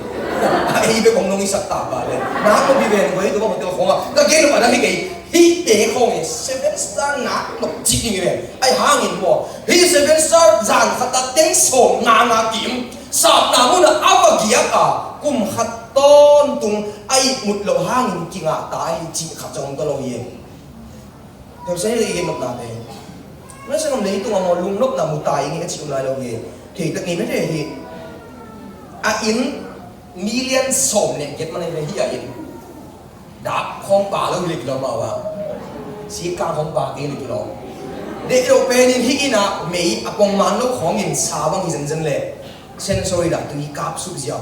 A ei bek hong nong i sak ta ka le. Nak ko bi ven koi, tua ka hotel khong a. Ka gei lo a dang hi kei. Hihte khawng hi seven star nak nop cih ding hi ve. Ahi hangin maw, hih seven star zan khat ah teng sawm nga nga kim, sapna mun ah a va giak a, kum khat tawntung a ihmut loh hangin kingah ta hi cih khat zong om ta lo hi. Themsen hi i nopnate. Masa ngam leitung a maw lungnopna mu ta i nge a cih um lai lo hi. Thei tak ngei mete hi. A inn million sawm le giat man hi ve hi a inn. Dak khawng pa lo hi le kilawm a, sikkang khawng pa kei le kilawm. Deih lo pen in hih inn ah mei a pong man lo khawng in sa bang hi zenzen le sensor in ah tui kap suk ziau.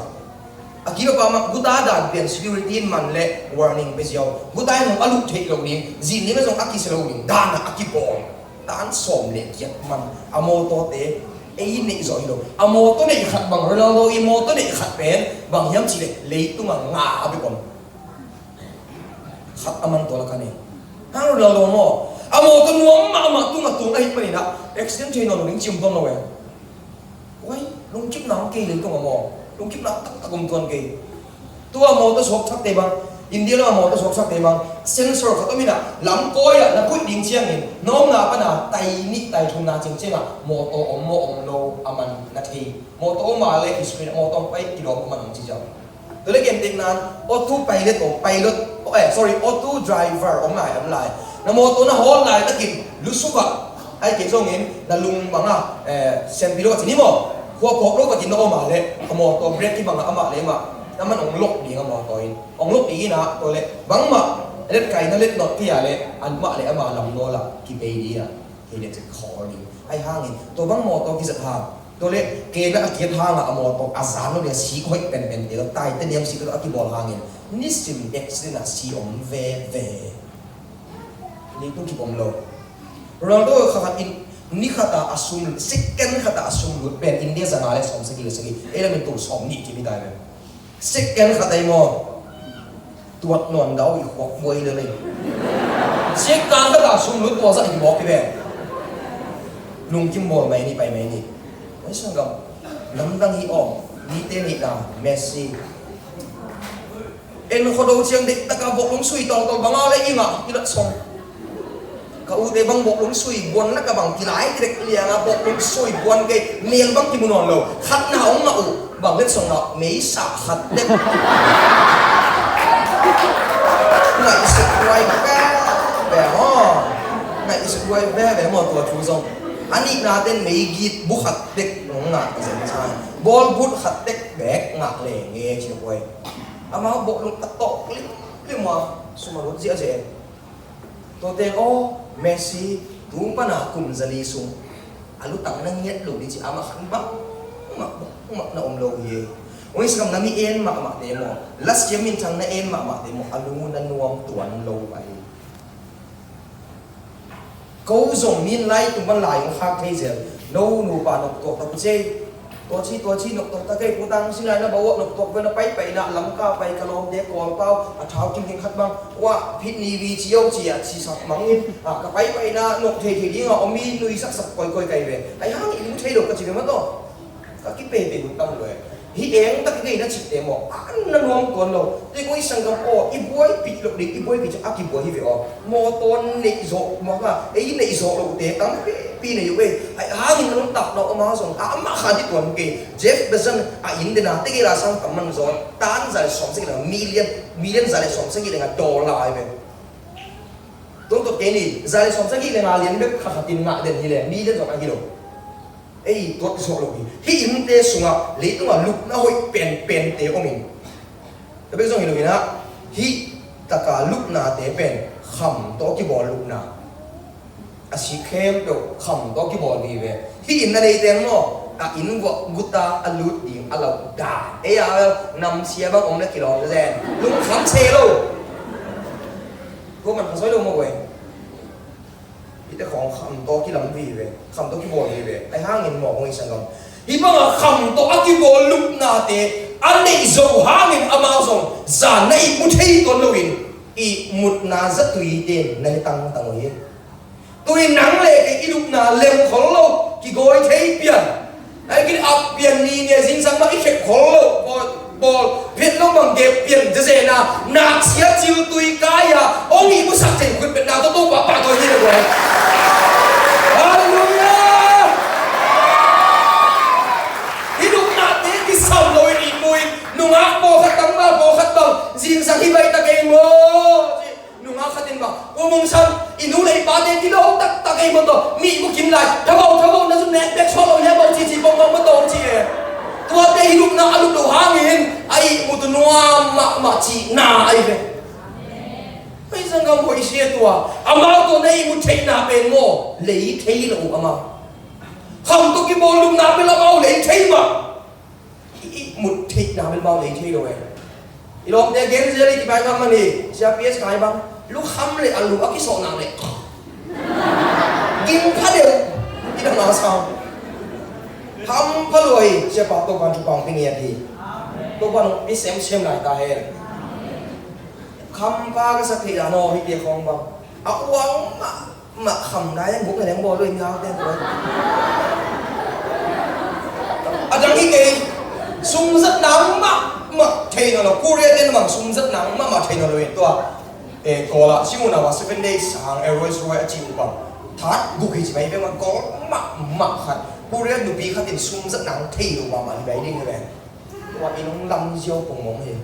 A kilawm pa mah guta dan pian security in man le warning pe ziau. Guta in zong a luh theih lo ding, zin ding a zong a kisia lo ding, dan ah a kibawl. Tan sawm le giat man a mawtawte ei neih zawh hi lo. A mawtaw neih khat bang, Ronaldo i mawtaw neih khat pen bang hiam cih leh leitung a nga a bek om. Khat a man tua lak a nei. Hang Ronaldo maw, a mawtaw nuam mahmah tung a tung ahih manin ah accident thei nawn lo ding ci om tuan lo e. Uai, lungkimna hong kei leitung a maw, lungkimna taktak om tuan kei. Tua mawtaw suakthakte bang, India lam a mawtaw suakthakte bang, sensor khat om in ah, lam kawi ah na puih ding ciangin na omna pan a tai nih tai thumna ciangciang ah mawtaw om maw om lo a man na thei. Mawtaw om a le screen ah mawtaw pai kilawm a man hong ci ciang. Tua le gentekna in, auto pilot aw, pilot, eh, sorry, auto driver om lai, om lai. Na mawtaw na hawl laitakin lusuk ah, ahih kei zongin na lung bangah, eh, siampi lo a ci ni maw? Khua phawk lo takin na om a leh a mawtaw brake kibang ah amah le amah na man hong lok ding a mawtaw in. Hong lok ding in ah, tua le bangmah letkai na let nawt kei a leh amah le amah lam nawl ah kipei ding a, kei le cik khawl ding. Ahi hangin tua bang mawtaw kizat hang, tua le kei na a kiat hangah a mawtaw a zan lo ding a sik hoih penpente lo, titanium sik lo a kibawl hangin nisim accident ah si om veve. Leitung kip om lo. Ronaldo kha khat in ni khat ah a sum, second khat ah a sum lut pen India za nga le sawm sagih le sagih, ei lam in tul sawm nih kim hi ta ve. Second khat ah i maw, tuat nawn dau i khuak buai le lei. Second khat ah sum lut tua zah i mawk hi ve. Lungkim bawl mai ni, pai mai ni. Oi sanggam, lamdang hi aw. Mite neihna, Messi. En khuado ciang deih taka bawk lungsui tawngtawng banga le i ngah i lat song. Ka ute bang bawk lungsui buan laka bang kilai direk lianga bawk lungsui buan kei mel bang kimu nawn lo. Khatna hong ngah uh bang let song ngah meisa khat tek. Ngaihsut huai veve maw. Ngaihsut huai veve maw tua thu zong. A nihna ten meigit bu khat tek hong ngah zen sa. Bawl but khat tek bek ngah lenge ci huai. Amau bawh lung a tawk limlim a sum a lut ziahziah. Tuate aw, Messi tung pana kum zali sung a lutang na ngiat lo dih ci amah khan bangmah bangmah na om lo hi. Ong i sakam na mi en mahmahte maw, last year minthang na en mahmahte maw, a lung uh na nuam tuan lo ahi. Ko zong min lai tung pan lai hong khak thei zel. No nupa noktuak tak uh cei. Tua ci tua ci noktuak tak kei putang si lai na bawah noktuak vel na paipaina Lamka pai ka lawmte Kawlpau a thau kingking khat bang. Wah phit ni vi ci yo ci a ci sak mangin a ka paipaina nok thei thei dinga om i nui saksak koikoi kai ve. Ai hang i lim thei lo ka ci ve ma tawh. Ka kipeipei hun tam lua e. Hih eng tak i ngeina cihte maw a na nuam tuan lo. Tei kong i sanggam aw i buaipih loh ding i buaipih ciah a kibuai hi ve aw. Mawtaw neih zawh mawk a ei neih zawh lohte tampipi nei uh ei. Ai hangin na nuntak lo ama zong a amah khan hi tuan kei. Jeff Bezos a inn dena tegela sang tam man zawn tan zale sawm sagih lenga million million zale sawm sagih lenga dollar ai ve. Tuan tuat kei ni zale sawm sagih lenga lian bek kha khatin ngah den hi le million zong a hi lo. Ei tuat zawh lo hi. Hih innte sungah leitungah lupna hoih penpente om in. Tabek zong hi lo inah hih taka lupnate pen kham tawh kibawl lupna. A si khempeuh kham tawh kibawl vive. Hih inn a neite maw a inn vuah guta a lut ding a lo dan. Ei a namsia bang om le kilawm zen lungkham se lo. Tua man kha soi lo maw guai. Hihte khawng kham tawh kilam vive, kham tawh kibawl vive. Ai hangin maw hong i sanggam hih banga kham tawh a kibawl lupnate a neih zo hangin amau zong zan na ihmu thei tuan loin ihmutna zatuite na hi tangtang uh hi. Tui nang le kei i lupna lem khol lo kigawi thei pian. Ai kin ap pian ni nia zingsang mah i khep khol lo bawl phet lo bang gep pian zezena naksia cil tui kai a ong i musak thei khut petna tawh Topa pahtawi hi le guai. Halleluia. I lupnate kisam lo in i mui nungak pawlkhat tangval pawlkhat bang zingsang hi baita kei maw? Nungak khatin bang Pu Mung San i nu le i pate kilo taktak ei maw tawh mi mu kim lai thavau thavau na zun nek bek suak lo hia bau cici bawng bawng maw tawh ci e. Tuate hi lupna a lup lo hangin a ihmu tu nuam mahmah cihna ahi ve. Hei sanggam hoih sia tua amau tawh na ihmu theihna pen maw lei thei lo uh amau. Kham tawh kibawl lupna pen amau lei thei mah. I ihmut theihna melmau nei thei lo e. I lawmte gen zia le kipai ngam mani sia P S kai bang lukham le a lu a kisawhna le ging pha deuh. I dang a sau kham pha lo hi. Sia pa Topan thupang pi ngiat hi. Topan i semsem lai ta hen. Kham pa ka sak theih dan aw hihte khawng bang a uang mah mah kham dai an guk na leng bawl lo in hau ten a dang hi kei. Sumzat nang mah mah thei nawn lo Korea ten bang sumzat nang mah mah thei nawn lo in tua. E, Kawl ah si unau a seven days sang e Rolls Royce a ci uh bang that guk hi ci mai veng a Kawl mah mah khat Korea nupi khat in sumzat nang thei lo mah mah hi bai ding hi veng. Tua in hong lam ziau pong mong hi.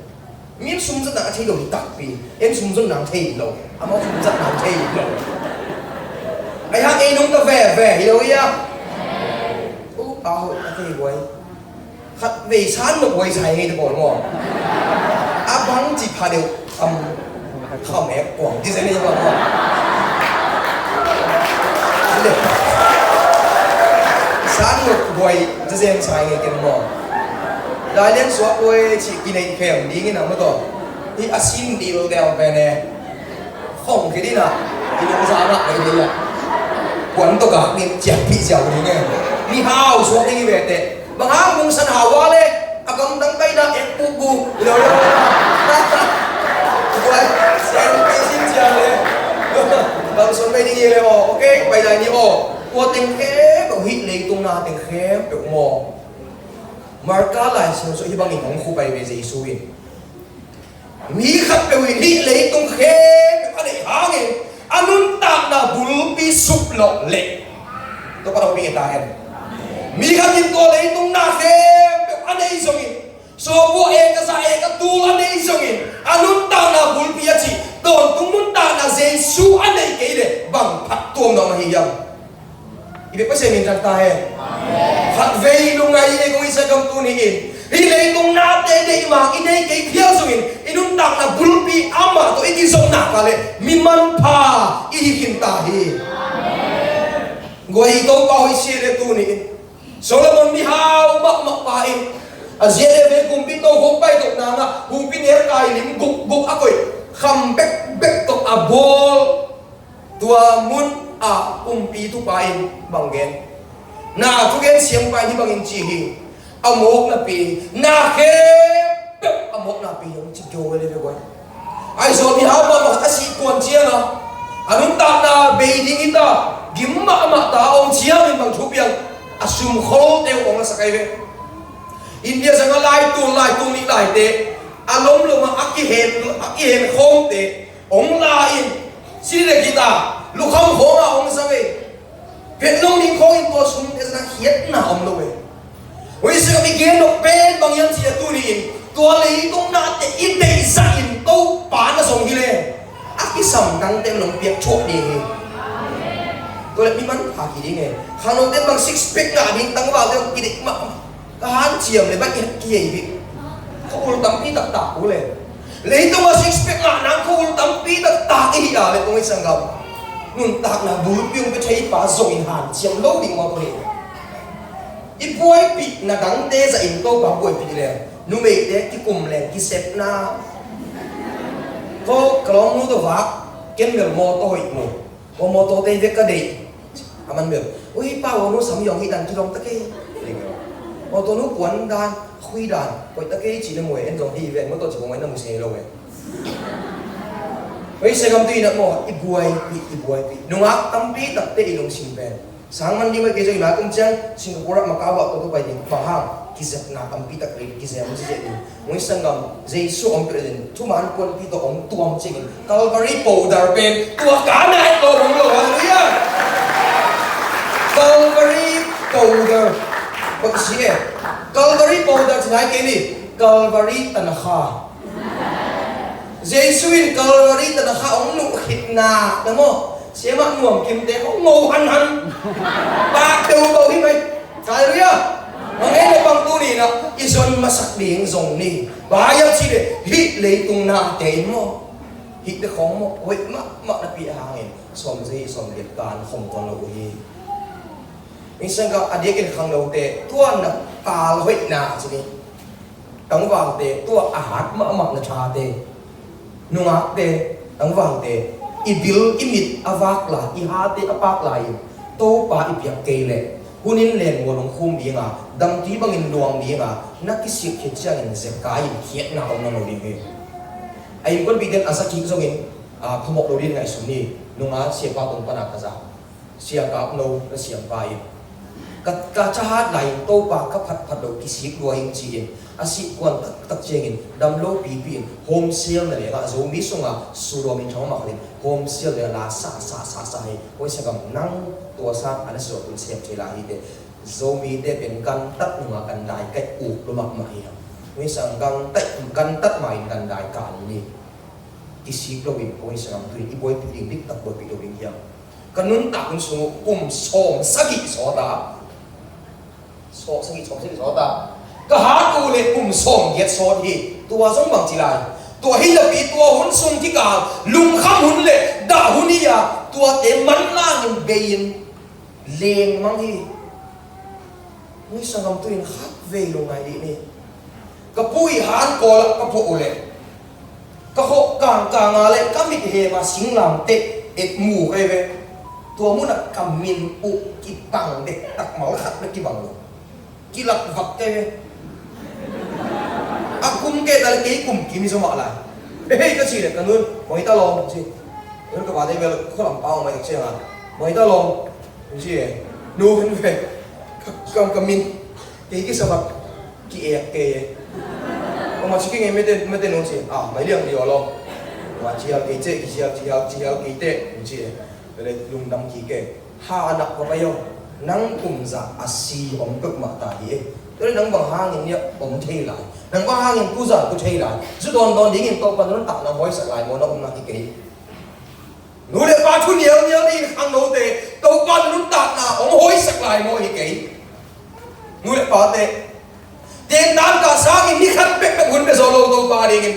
Min sumzat nang a thei lo hi takpi. En sumzat nang thei lo. Amau sumzat nang thei lo. Ai hang ei nong ta ve ve hi lo ia. U pa hoih a thei guai. Khat vei san lo guai sai ngei ta pawl maw. A bang ci pha deuh. Am, kham ek kuang ti zen ei bang. San ngut guai ti zen sai ngei ken maw. Dai lian suak guai ci ki nei khem ding in a maw tawh. Hi a sin di lo deuh pen e. Khong ki di na. I nung sa ngak mai di a. Kuan to gak ni ciak pi siau ding e. Mi hau suak ding i ve te. Bang hang bung san hau a le a gamdang pai na ek buk buk lo lo. Buai sen pai sin sia le. Bang sun pai ding i le aw. Ok, pai lai ni aw. Tua teng khempeuh, hih leitung na teng khempeuh maw, Marka Lai Siangtho hih bangin hong khupai ve Jesu in. Mi khatpeuh in hih leitung khempeuh a neih hangin a nuntakna bulpi suklawh leh, tua pan hong pi ta hen. Mi khat in tua leitung na khempeuh a nei zongin, sawpua eka za eka tul a nei zongin, a nuntakna bulpi a cih tawntung nuntakna Jesu a neih kei leh bang phattuam na om ahi hiam? I biak Pasian min thang ta hen. Khatvei lungngai i nei kong i sa kam tuni in, hih leitung nate deih mang i nei kei phial zongin, i nuntakna bulpi amah tawh i kizopna ka leh mi manpha i hi khin ta hi. Guai, i Topa hoih sia le tuni in, Solomon mihau mahmah pa in, a ziate ve kumpi to khong pai tawh nang a, kumpi ner kai lim guk guk a koih, kham bekbek tawh a bawl. Tua mun a kumpi thupha in bang gen? Na thugen siampa in hih bangin ci hi. A mawknapi, na khempeuh a mawknapi hong ci kio ve le ve guai. Aizawl mihau mahmah a sih kuan ciang a, a nuntakna bei ding hi ta, gim mahmah ta a om ciangin bang thu piang? A sum kholte uh hong lasak ahi ve. India zanga lai tul lai tul nih laite, a lomlom a a kihen, a kihen khawmte hong la in, si le kita lukham khawng a hong zang ei. Pet lo ning khawng in tua sum te zana khiatna om lo ei. Ui, sia mi gen dok pen bang hiam cih a tuni in, tua leitung nate i deih zah in Topa na zong hi le, a kisam dangte nong piak thuak ding hi. Tua le mi manpha ki ding ei. Khangnote bang six pack ngah ding tangvalte hong kideih mah. Ka hanciam le bang i kihei bik. Ka ul tampi taktak uh le. Leitung a six pack ngah nang ka ul tampi taktak i hi a le tung i sanggam. Nuntakna bulpi hong pia thei pa zong in hanciam lo ding mah ko hi. I buaipih na dangte zah in Topa buaipih le, numeite kikum leng kisepna. Ko ka lawmnu tawh vak, ken bel mawtaw hoih mu. Ko mawtawte vek ka deih. A man bel, ui, pa, ua nu sam yong hi dan kidong ta kei. Mawtaw nu kuan dan, khui dan, koih ta kei ci na mu e, en zong hi ven, mawtaw ci kong ai na mu se lo e. Ui, se gam tu i na maw, i buaipih, i buaipih. Nungak tampi takte i lungsim pen. Sang man ding mai kei zong i na kum ciang, Singapore ah Macau ah ko tu pai ding, bang hang, kizepna tampi tak le, kizem ci zia ding. Ui sanggam, Jesu om peuh in, thuman kuanpi tawh om tuam ciangin, Calvary powder pen, tua ka na et lo dong lo, hallelujah! Calvary powder, ko si e, Calvary powder ci nai kei ni, Calvary tanakha. Jesu in Calvary tanakha hong nuh khitna, na maw, siamah nuam kimte hong ngo hanhan. Pak deuh bau hi mai. Hallelujah! Hong ei le bang tuni na i zon masak ding zong ni. Bang hiam cih leh hih leitung nate in maw, hih te khong maw, hoih mahmah napi a hangin sawm zei sawm giat kan khong tuan lo uh hi. Mission ka a diakin khangnote tua na pal hoihna ci ni. Tangvalte tua a hat mahmah na thate, nungakte, tangvalte, i bil i mit a vak lai, i hate a pak lai in Topa i piak kei leh hun in len mual hong khum dinga, damti bangin luang dinga, na kisik khit ciangin zekai in khiatna om na lo ding hi. A innkuanpihte in a za kik zongin, a, phamawh lo ding ngaihsun ni. Nunga siapa tung pana ka za, sia kap no na siampa in, ka, ka cahat lai in Topa ka phatphat lo kisik lua in ci-in a sih kuan taktak ciangin dam lo pipi in home cell na lengah Zomi sunga sudawm in thang mah in home cell lengah la sa sa sa sa hi. Hoi sagam nang tua sa a na sawt un sem thei lai hi te. Zomite pen gantat nunga gandai kaih uk lo mahmah hi hang. Hoi sang gangtai gantat ma in gandai kal ni. Kisik lo in hoi sagam tu in i buaipih ding diktak buaipih lo ding hiam? Ka nuntak hun sung uh kum sawm sagih sawt a, sawm sagih, sawm sagih sawt a, ka hat uh le kum sawm giat sawt hi. Tua zong bang ci lai? Tua hi napi tua hun sung kikal lungkham hun le dah hun hi a, tuate manlang in bei in lengmang hi. Hoi sanggam tu in khat vei lo ngai dih ni. Ka pu i han kawl ah ka phuah uh leh ka khawh kangkang a leh ka mit hem a singlamteh et mu kei ve. Tua munah ka min uh kipang dektak, mal khat bek kibang lo. Kilak vak kei ve. A kum kei ta leh kei kum kim hi zaw mah lai. Hei, ka ci leh ka nun, mawita lawm ci. Nun ka vate bel khualam pau mai tak ciang a, mawita lawm. Ci e. Nu hun ve. Ka, ka, ka min. Kei kisa bak. Ki ek kei e. Oma ci kei nge mete, mete nu ci. Ah, mai liang di olo. Wa ci hal kei ce, ki ci hal, ci hal, ci hal kei te. Ci e. Bele lungdam ki ke. Ha nak wa payo. Nang kum za a si om pek ma ta hi e. Tua nang bang hangin nia om thei lai. Nang bang hangin tu za tu thei lai. Zu don don dingin Topa nuntak na hoi sak lai mo na om na ki kei. Nu le pa thu nial nial in khangnote Topa nuntakna hong hoisak lai maw hi kei. Nu le pate tendan ka sangin ni khat bekbek hun pe zo lo Topa dingin,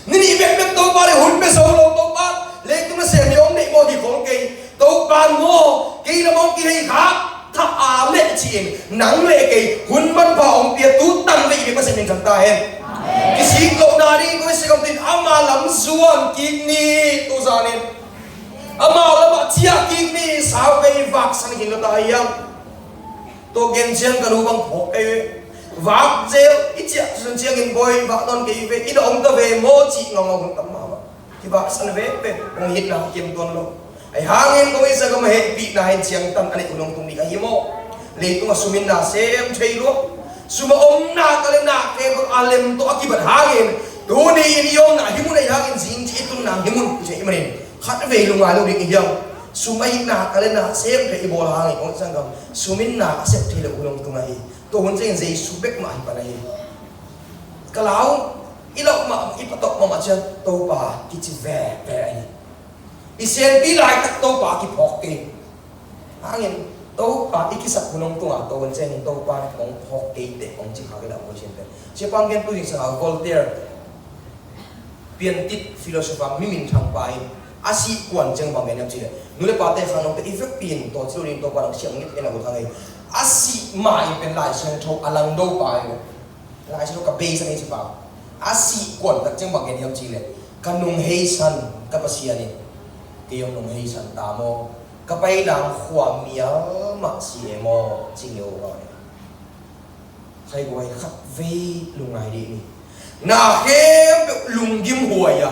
ni nih bekbek Topa ding hun pe zo lo Topa. Leitung nasem hi om neih maw hi khol kei. Topa maw kei lam hong kihei kha. Tha a leh ci-in nang le kei hun manpha hong pia tu tang ve i bia Pasian min thang ta hen. Kisik lohna ding koi sikam tin ama lam zuan kik ni tu zanin ama lamah ciah kik ni. Sauvei vaksan hin lo ta hiam? Tua gen ciang ka lu bang phawk kei ve. Vak zel i ciah sun ciangin bawi vak nawn kei ve, i na om ta ve maw cih ngaungau hun tam mahmah. Kibaksan veve, kong hitna kiam tuan lo. Ahi hangin kong i zagam a hehpihna in ciangtan a neih hun hong tung ding ahi maw? Leitung a suminna sem thei lua. Sum a omna ka le na kei bang a lem tawh a kibat hangin tuni in i omna hi mun ahi hangin zing ci i tunna hi mun i thei manin khat vei lungai lo ding i hiam? Sum a hitna ka le na sem thei i bawl hangin kong i zagam suminna a sep thei lo hun hong tung ahi. Tua hun ciangin Jesu bek mah hi pan ahi. Ka lau i lauh mah i patawh mahmah ciang Topa kici veve ahi. I senpi laitak Topa kiphawk kei. Hangin Topa i kisak hun hong tunga tua hun ciangin Topa hong phawk kei teh hong ci kha kei lau hong cian teh. Sia pang gen tu ding sanga Voltaire piantit philosopher mi minthang pa in a sih kuan ciang bang gen hiam cih leh nu le pate khang nongte i vekpi in tua ci lo ding Topa nang siang ngit en a ut hang ei. A sih ma in pen Lai Siangtho a langdo pa in Lai Siangtho ka beisa ngei ci pa a sih kuan tak ciang bang gen hiam cih leh ka nung heisan ka Pasian in kei hong nung heisan ta maw? Ka painang khua mial mah si e maw? Ci ngeu hang ei. Khaiguai khat vei lungngai dih ni. Na khempeuh lunggim huai a.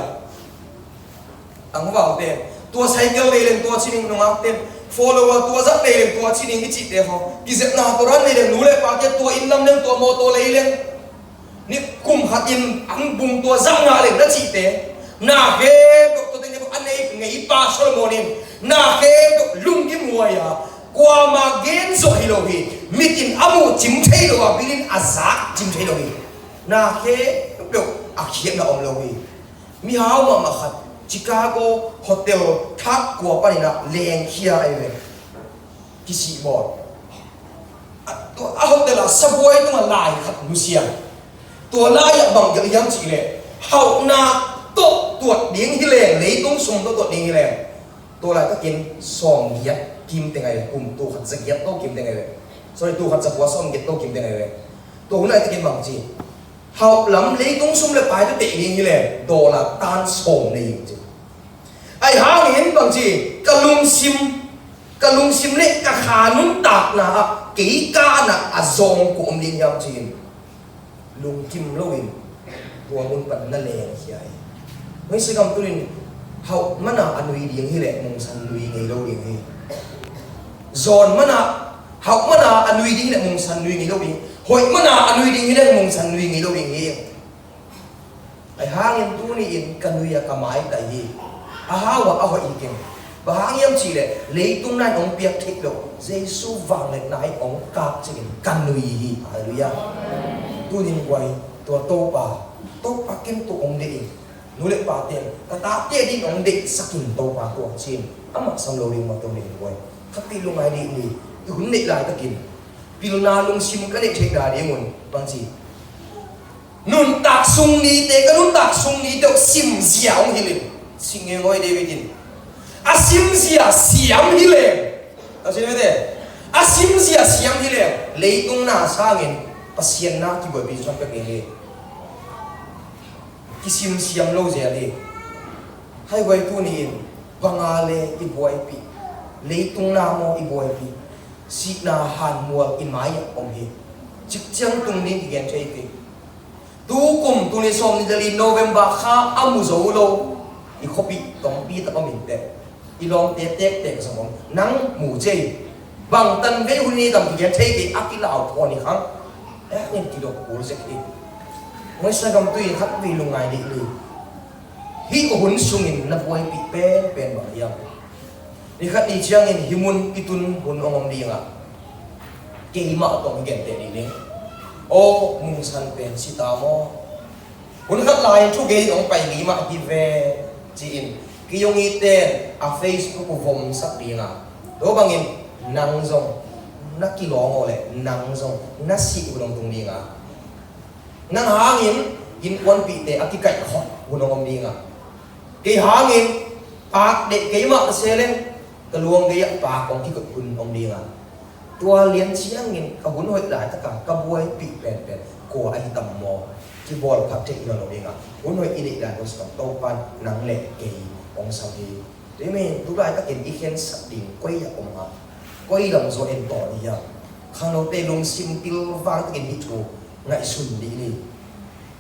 Tangvalte tua cycle nei leng tua ci ning nungakte follower tua zak nei leng tua ci ning i cihte khaw kizepna tua ran nei leng nu le pate tua inn lam leng tua mawtaw lei leng ni kum khat in ang bung tua zak ngah leng na cihte na khempeuh tua teng a nei ngei pa Solomon in na khempeuh lunggim huai a. Kuamah gen zawh hi lo hi. Mit in a muh cim thei lo a, bil in a zak cim thei lo hi. Na khempeuh a khiatna om lo hi. Mihau mahmah khat Chicago hotel thak kua panin ah lengkhia ahi ve. Kisih bawl. A, tua, a hotel ah sabuai tungah lai khat nusia. Tua lai ah bang gelh hiam cih leh hauhna tawh tuat ding hi leng, leitung sum tawh tuat ding hi leng. Tua laitakin sawmgiat kim teng ahi ve, kum tul khat zagiat tawh kim teng ahi ve. Sorry, tul khat zakua sawmgiat tawh kim teng ahi ve. Tua hun laitakin bang ci? Hauh lam leitung sum le pai tawh teh ding hi leng dollar tan sawm nei hi ci. Ahi hangin bang ci? Ka lungsim, ka lungsim le ka kha nuntakna ah kei ka na a zawng kua om ding hiam ci-in lungkim loin tua mun pan na lengkhia hi. Hoi sikam tunin hauh mana a nui ding hileh mungsan nui ngei lo ding hi. Zawn mana hauh mana a nui ding hileh mungsan nui ngei lo ding. Hoih mana a nui ding hileh mungsan nui ngei lo ding hi. Ahi hangin tuni in ka nui a ka maitai hi. A hau a a hoih hi keng. Bang hang hiam cihleh leitung nai hong piak theih loh Jesu vangliatna hi hong kap ciangin ka nui hi. Halleluiah. Tunin guai tua Topa, Topa ken tuk hong deih in nu le pa ten ka tate ding hong deihsakin Topa tuak cin amah sam lo ding mah tunin guai. Khatvei lungngai dih ni. I hun neih laitakin pilna lungsim ka neih theih nadingun bangci nuntak sung nite, ka nuntak sung nite uh simzia hong hilh in. Singngengoi David in a simzia siam hileng. A simzia siam hileng leitung na sangin Pasian na kibuaipi zong pek ding hi. Kisimsiam lo zel hi. Haihuai tuni in banga le i buaipi, leitung na maw i buaipi, sihna hanmual i mai-ah om hi. Cikciang tung ding kigen thei kei. Tukum tuni sawm ni dali November kha a mu zo lo i khuapi tongpi tak om inteh. I lawmte tektek zong om nang mu cei. Bang tan vei hun ni tam kigen thei kei a kilau phaw ni khang. Eh, ngin kidok kul zek hi. Ngaihsa gam tui khat vei lungngai dih li. Hih hun sungin na buaipih penpen bang hiam? Ni khat ni ciangin hih mun i tun hun hong om ding a, keimah tawh hong genteh dih ni. Aw, mungsan pen si ta maw? Hun khat lai-in thugei hong pai ngei mah hi ve, ci-in kei hong ite a Facebook uh vomsak ding a, tua bangin nang zong na kilawng aw le nang zong na sih hun hong tung ding a, nang hangin innkuanpihte a kikaih khawh hun hong om ding a, kei hangin paak deih kei mah ka se leng ka luang gei ah paak hong kikoih hun hong ding a, tua lian ciangin ka hun hoih laitaka ka buaipih penpen kua ahi tam maw? Kibawl phat theih hi lo ding a, hun hoih i neih lai hong sam Topa in nang le kei hong sam hi. Tua hi men tu laitakin i khensat ding koi ah om a, koi lam zaw en tawn hi hiam? Khangnote lungsim pilvang takin hih thu ngaihsun dih ni.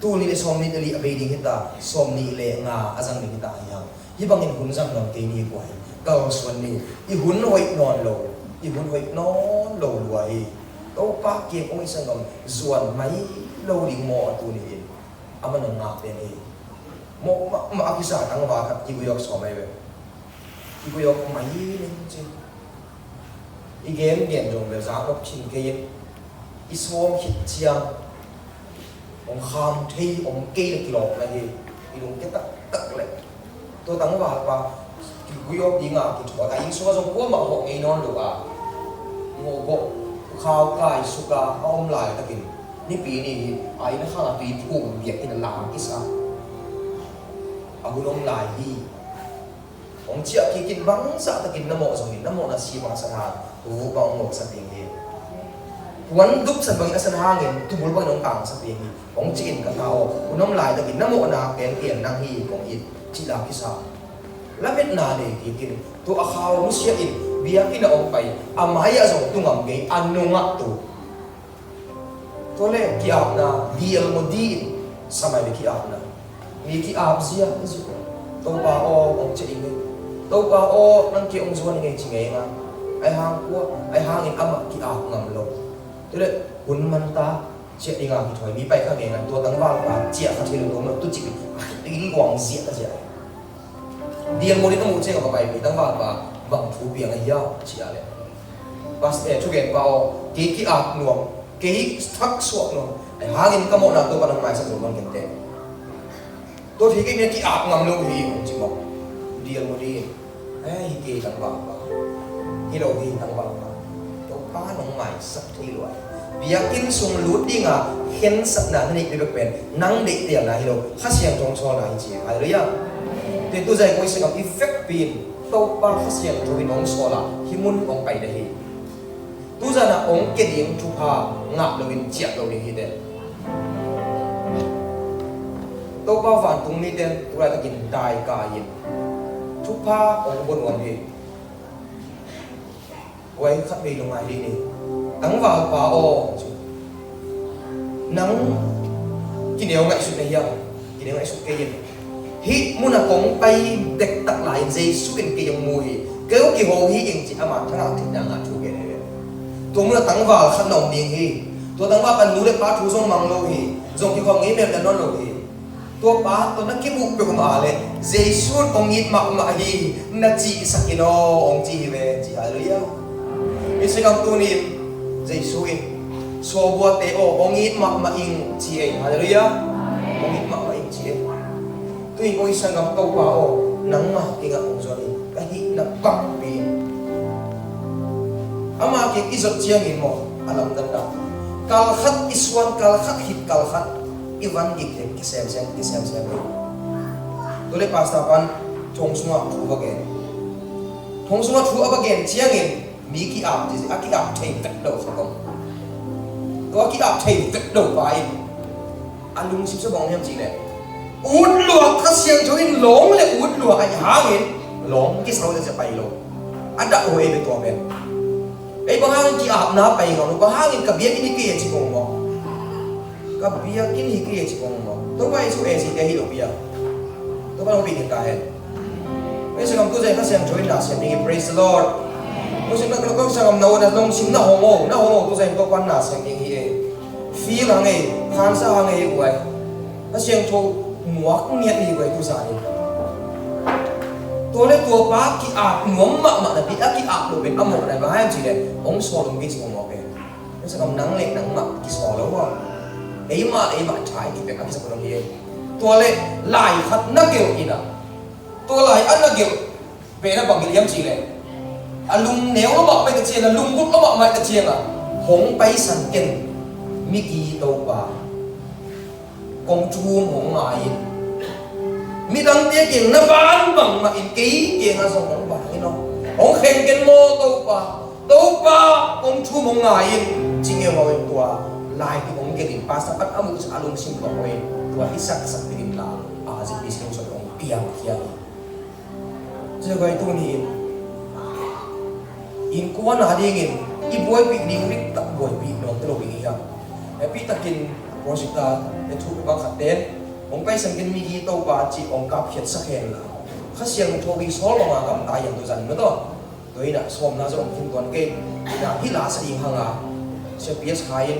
Tul nih le sawmnih le li a bei ding hita, sawmnih le nga a zang ding hita hi hang. Hih bangin hun zang nawn kei ni kua hi. Kalsuan ni. I hun hoih nawn lo, i hun hoih nawn lo lua hi. Topa kiang hong i sangam zuan mai lo ding maw a tu ni in. A man a ngak den hi. Mawh mahmah a kisa tangval khat kiguih awk sawm ahi ve. Kiguih awk mai ning ci. I gen gen zong le zak awk khin kei in. I sawm khit ciang hong kham thei om kei le kilawk na hi. I lungkia taktak le tua tangvalpa kiguih awk dinga kithawi a, inn sungah zong kuamah hawh ngei nawn lo a, ngawhgawh khau kai suka a om laitakin Nipi ni hi a, inn khang a tui phum biakinn a lam kisa a hun om lai hi. Hong ciah kik in bangzah takin na mawh zongin na mawhna si bang a san hang, vuh bang hong mawhsak ding hi. Puan dupsak bangin a san hangin tumul bangin hong kangsak ding hi. Hong ciah in ka ta aw, hun om laitakin na mawhna kengkel nang hi kong it cih lam kisa. Lametna nei kik in, tua a khau nusia in biakinn a hong pai, a mai-ah zong tu ngam kei, a nungah tu. Tua le ki-apna dial maw di in samai le ki-apna. Mi ki-ap zia zia. Topa aw, hong ciah ing ei. Topa aw, nang kiang hong zuan ing ei ci ngei nga. Ai hang kua, ai hangin amah ki-ap ngam lo. Tua le hun man ta, ciah dinga kithawi mi pai kha ngei nga. Tua tangvalpa ciah kha thei lo, tua mah tu cik a khit ing guang zia ka zia. Dial maw di na muh ciang a va pai mi tangvalpa bang thu piang a hiau ci a le. Pastor, thugenpa aw, kei ki-ap nuam, kei thak suak nuam, ai hangin ka mawhna Topa nang maisak zo nuam kei teh. Tua thei kei mi ki-ap ngam lo hi, hong ci mawk. Dial maw di, ai hi kei tangvalpa. Hi lo hi tangvalpa. Topa nong maisak thei lua hi. Biakinn sung lut dinga khensatna na neih bek pen nang deihtelna hi lo, Kha Siangtho hong sawlna hi ci. Halleluiah. Tua tu zai koi sakam i vekpi in Topa Kha Siangtho in hong sawl a hih mun hong pai na hi. Tuzan ah hong kia ding thupha ngah loin ciah lo ding hi teh. Topa vantung mite in tu laitakin daikai in thupha hong bua nuam hi. Guai khat vei lungngai dih ni. Tangvalpa aw, nang kineu ngaihsut na hiam? Kineu ngaihsut kei in. Hih mun a kong pai dektak lai-in Jesu in kei hong mu hi. Kei hong kiho hi ing ci ama thangah theihna ngah thu gen hi ve. Tua mun a tangval khat na om ding hi. Tua tangvalpa nu le pa thu zong mang lo hi. Zong kikhawm ngei melmel nawn lo hi. Tua pa tawh na kimuh peuhmah leh Jesu in hong it mahmah hi, na cihsak in aw, hong ci hi ve, ci. Halleluiah. I sanggam tuni in Jesu in, suabuate aw, hong it mahmah ing, ci ei. Halleluiah. Hong it mahmah ing, ci ei. Tuni kong i sanggam Topa aw, nangmah kiangah hong zuan in, ka hihna bangpi in. Ama kiang i zuat ciangin maw, a lamdang dah. Kalkhat i suan, kalkhat hit, kalkhat i van gik hi, kisemsem, kisemsem hi. Tua le pastor pan thong sungah thu va gen. Thong sungah thu a va gen ciangin mi ki-ap ci, a ki-ap thei vet lo kha kong. Tua a ki-ap thei vet lo pa in a lungsim sung bang hiam cih leh, ut lua, Kha Siangtho in lawng le ut lua ahih hangin lawng kisa lo le pai lo. A dah uh ei ve tua pen. Ei bang hangin ki-apna pai ngam lo, bang hangin ka biakinn hi kei a ci kong maw? Ka biakinn hi kei a ci kong maw? Topa Jesu e ci te hi lo pia. Topa hong pi khin ta hen. Ei sangam tu zai Kha Siangtho in na siam ding hi, praise the Lord. Lungsim na, lungsim na hong o, na hong o, tu zan Topa'n na sem ding hi e. Feel hang e, khansa hang e, guai. Kha Siangtho muak ngiat ni, guai, tu zan hi. Tua le tua pa ki-ap nuam mahmah napi, a ki-ap lo pen a mawhna bang hiam cih leh hong sawl om kei ci, hong mawh pen. Lungsim na, nang le nangmah kisawl lo a, eimah le eimah tha i kipia a kisap lo hi e. Tua le lai khat na gelh in a, tua lai a na gelh pen a bang gelh hiam cih leh, a lungneu lo mahmah i ta ciang a, lunggulh lo mahmah i ta ciang a, hong paisan ken, migi Topa, kong thum hong ngai in. Midangte kiang na ban bangmah in kei kiangah zong hong ban in aw. Hong khen ken maw Topa, Topa, kong thum hong ngai in, ci ngeu lo in tua lai hi hong gelh in, pastor pan a muhsa a lungsim bang hong in, tua hi saksak dingin la, a, zi pi sing sot hong piang khia hi. Tua guai, tuni in innkuan a dingin i buaipih ding rik tak buaipih nuam te lo ding hi hang. Hehpih takin project a e thu bang khat ten hong paisan ken migi Topa ci hong kapkhiatsak hen la, Kha Siangtho i sawl bang a gamta hiam tu zan maw taw. Tua in a sawmna zong hong kim tuan kei. Ina hih la sa ding hang a, Sia P S Khai in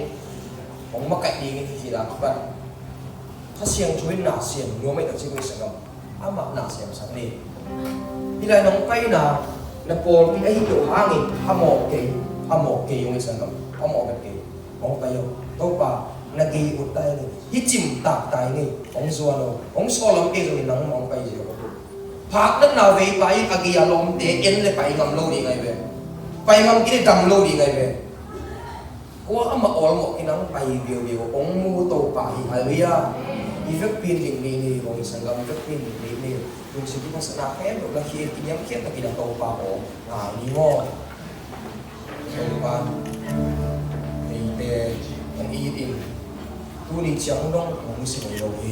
hong makaih dingin hih la kipan Kha Siangtho in na sem nuam ei tak ci, guai, sanggam. Amah na semsak ni. Hih lai nong paina na pawlpi ahih loh hangin a mawh kei, a mawh kei ung ei, sanggam. A mawh bek kei. Hong pai o. Topa, na gei ut ta ing ei. Hih cimtak ta ing ei. Hong zuan o. Hong sawl om kei zongin nangmah hong pai zel o. Phak natna vei pai in a gei a lawmte en le pai ngam lo ding ai ve. Pai ngam kei le dam lo ding ai ve. Kua amah awlmawh kei nang pai viau viau hong mu Topa hi. Halleluiah. I vekpi in dik ni ni, hong i sanggam vekpi in dik ni ni. Lungsim kiphatsakna khempeuh lakhia in, kiniamkhiatna takin a Topa aw ngai ni maw. Topa in eite hong it in, tuni ciang dong hong si ngei lo hi.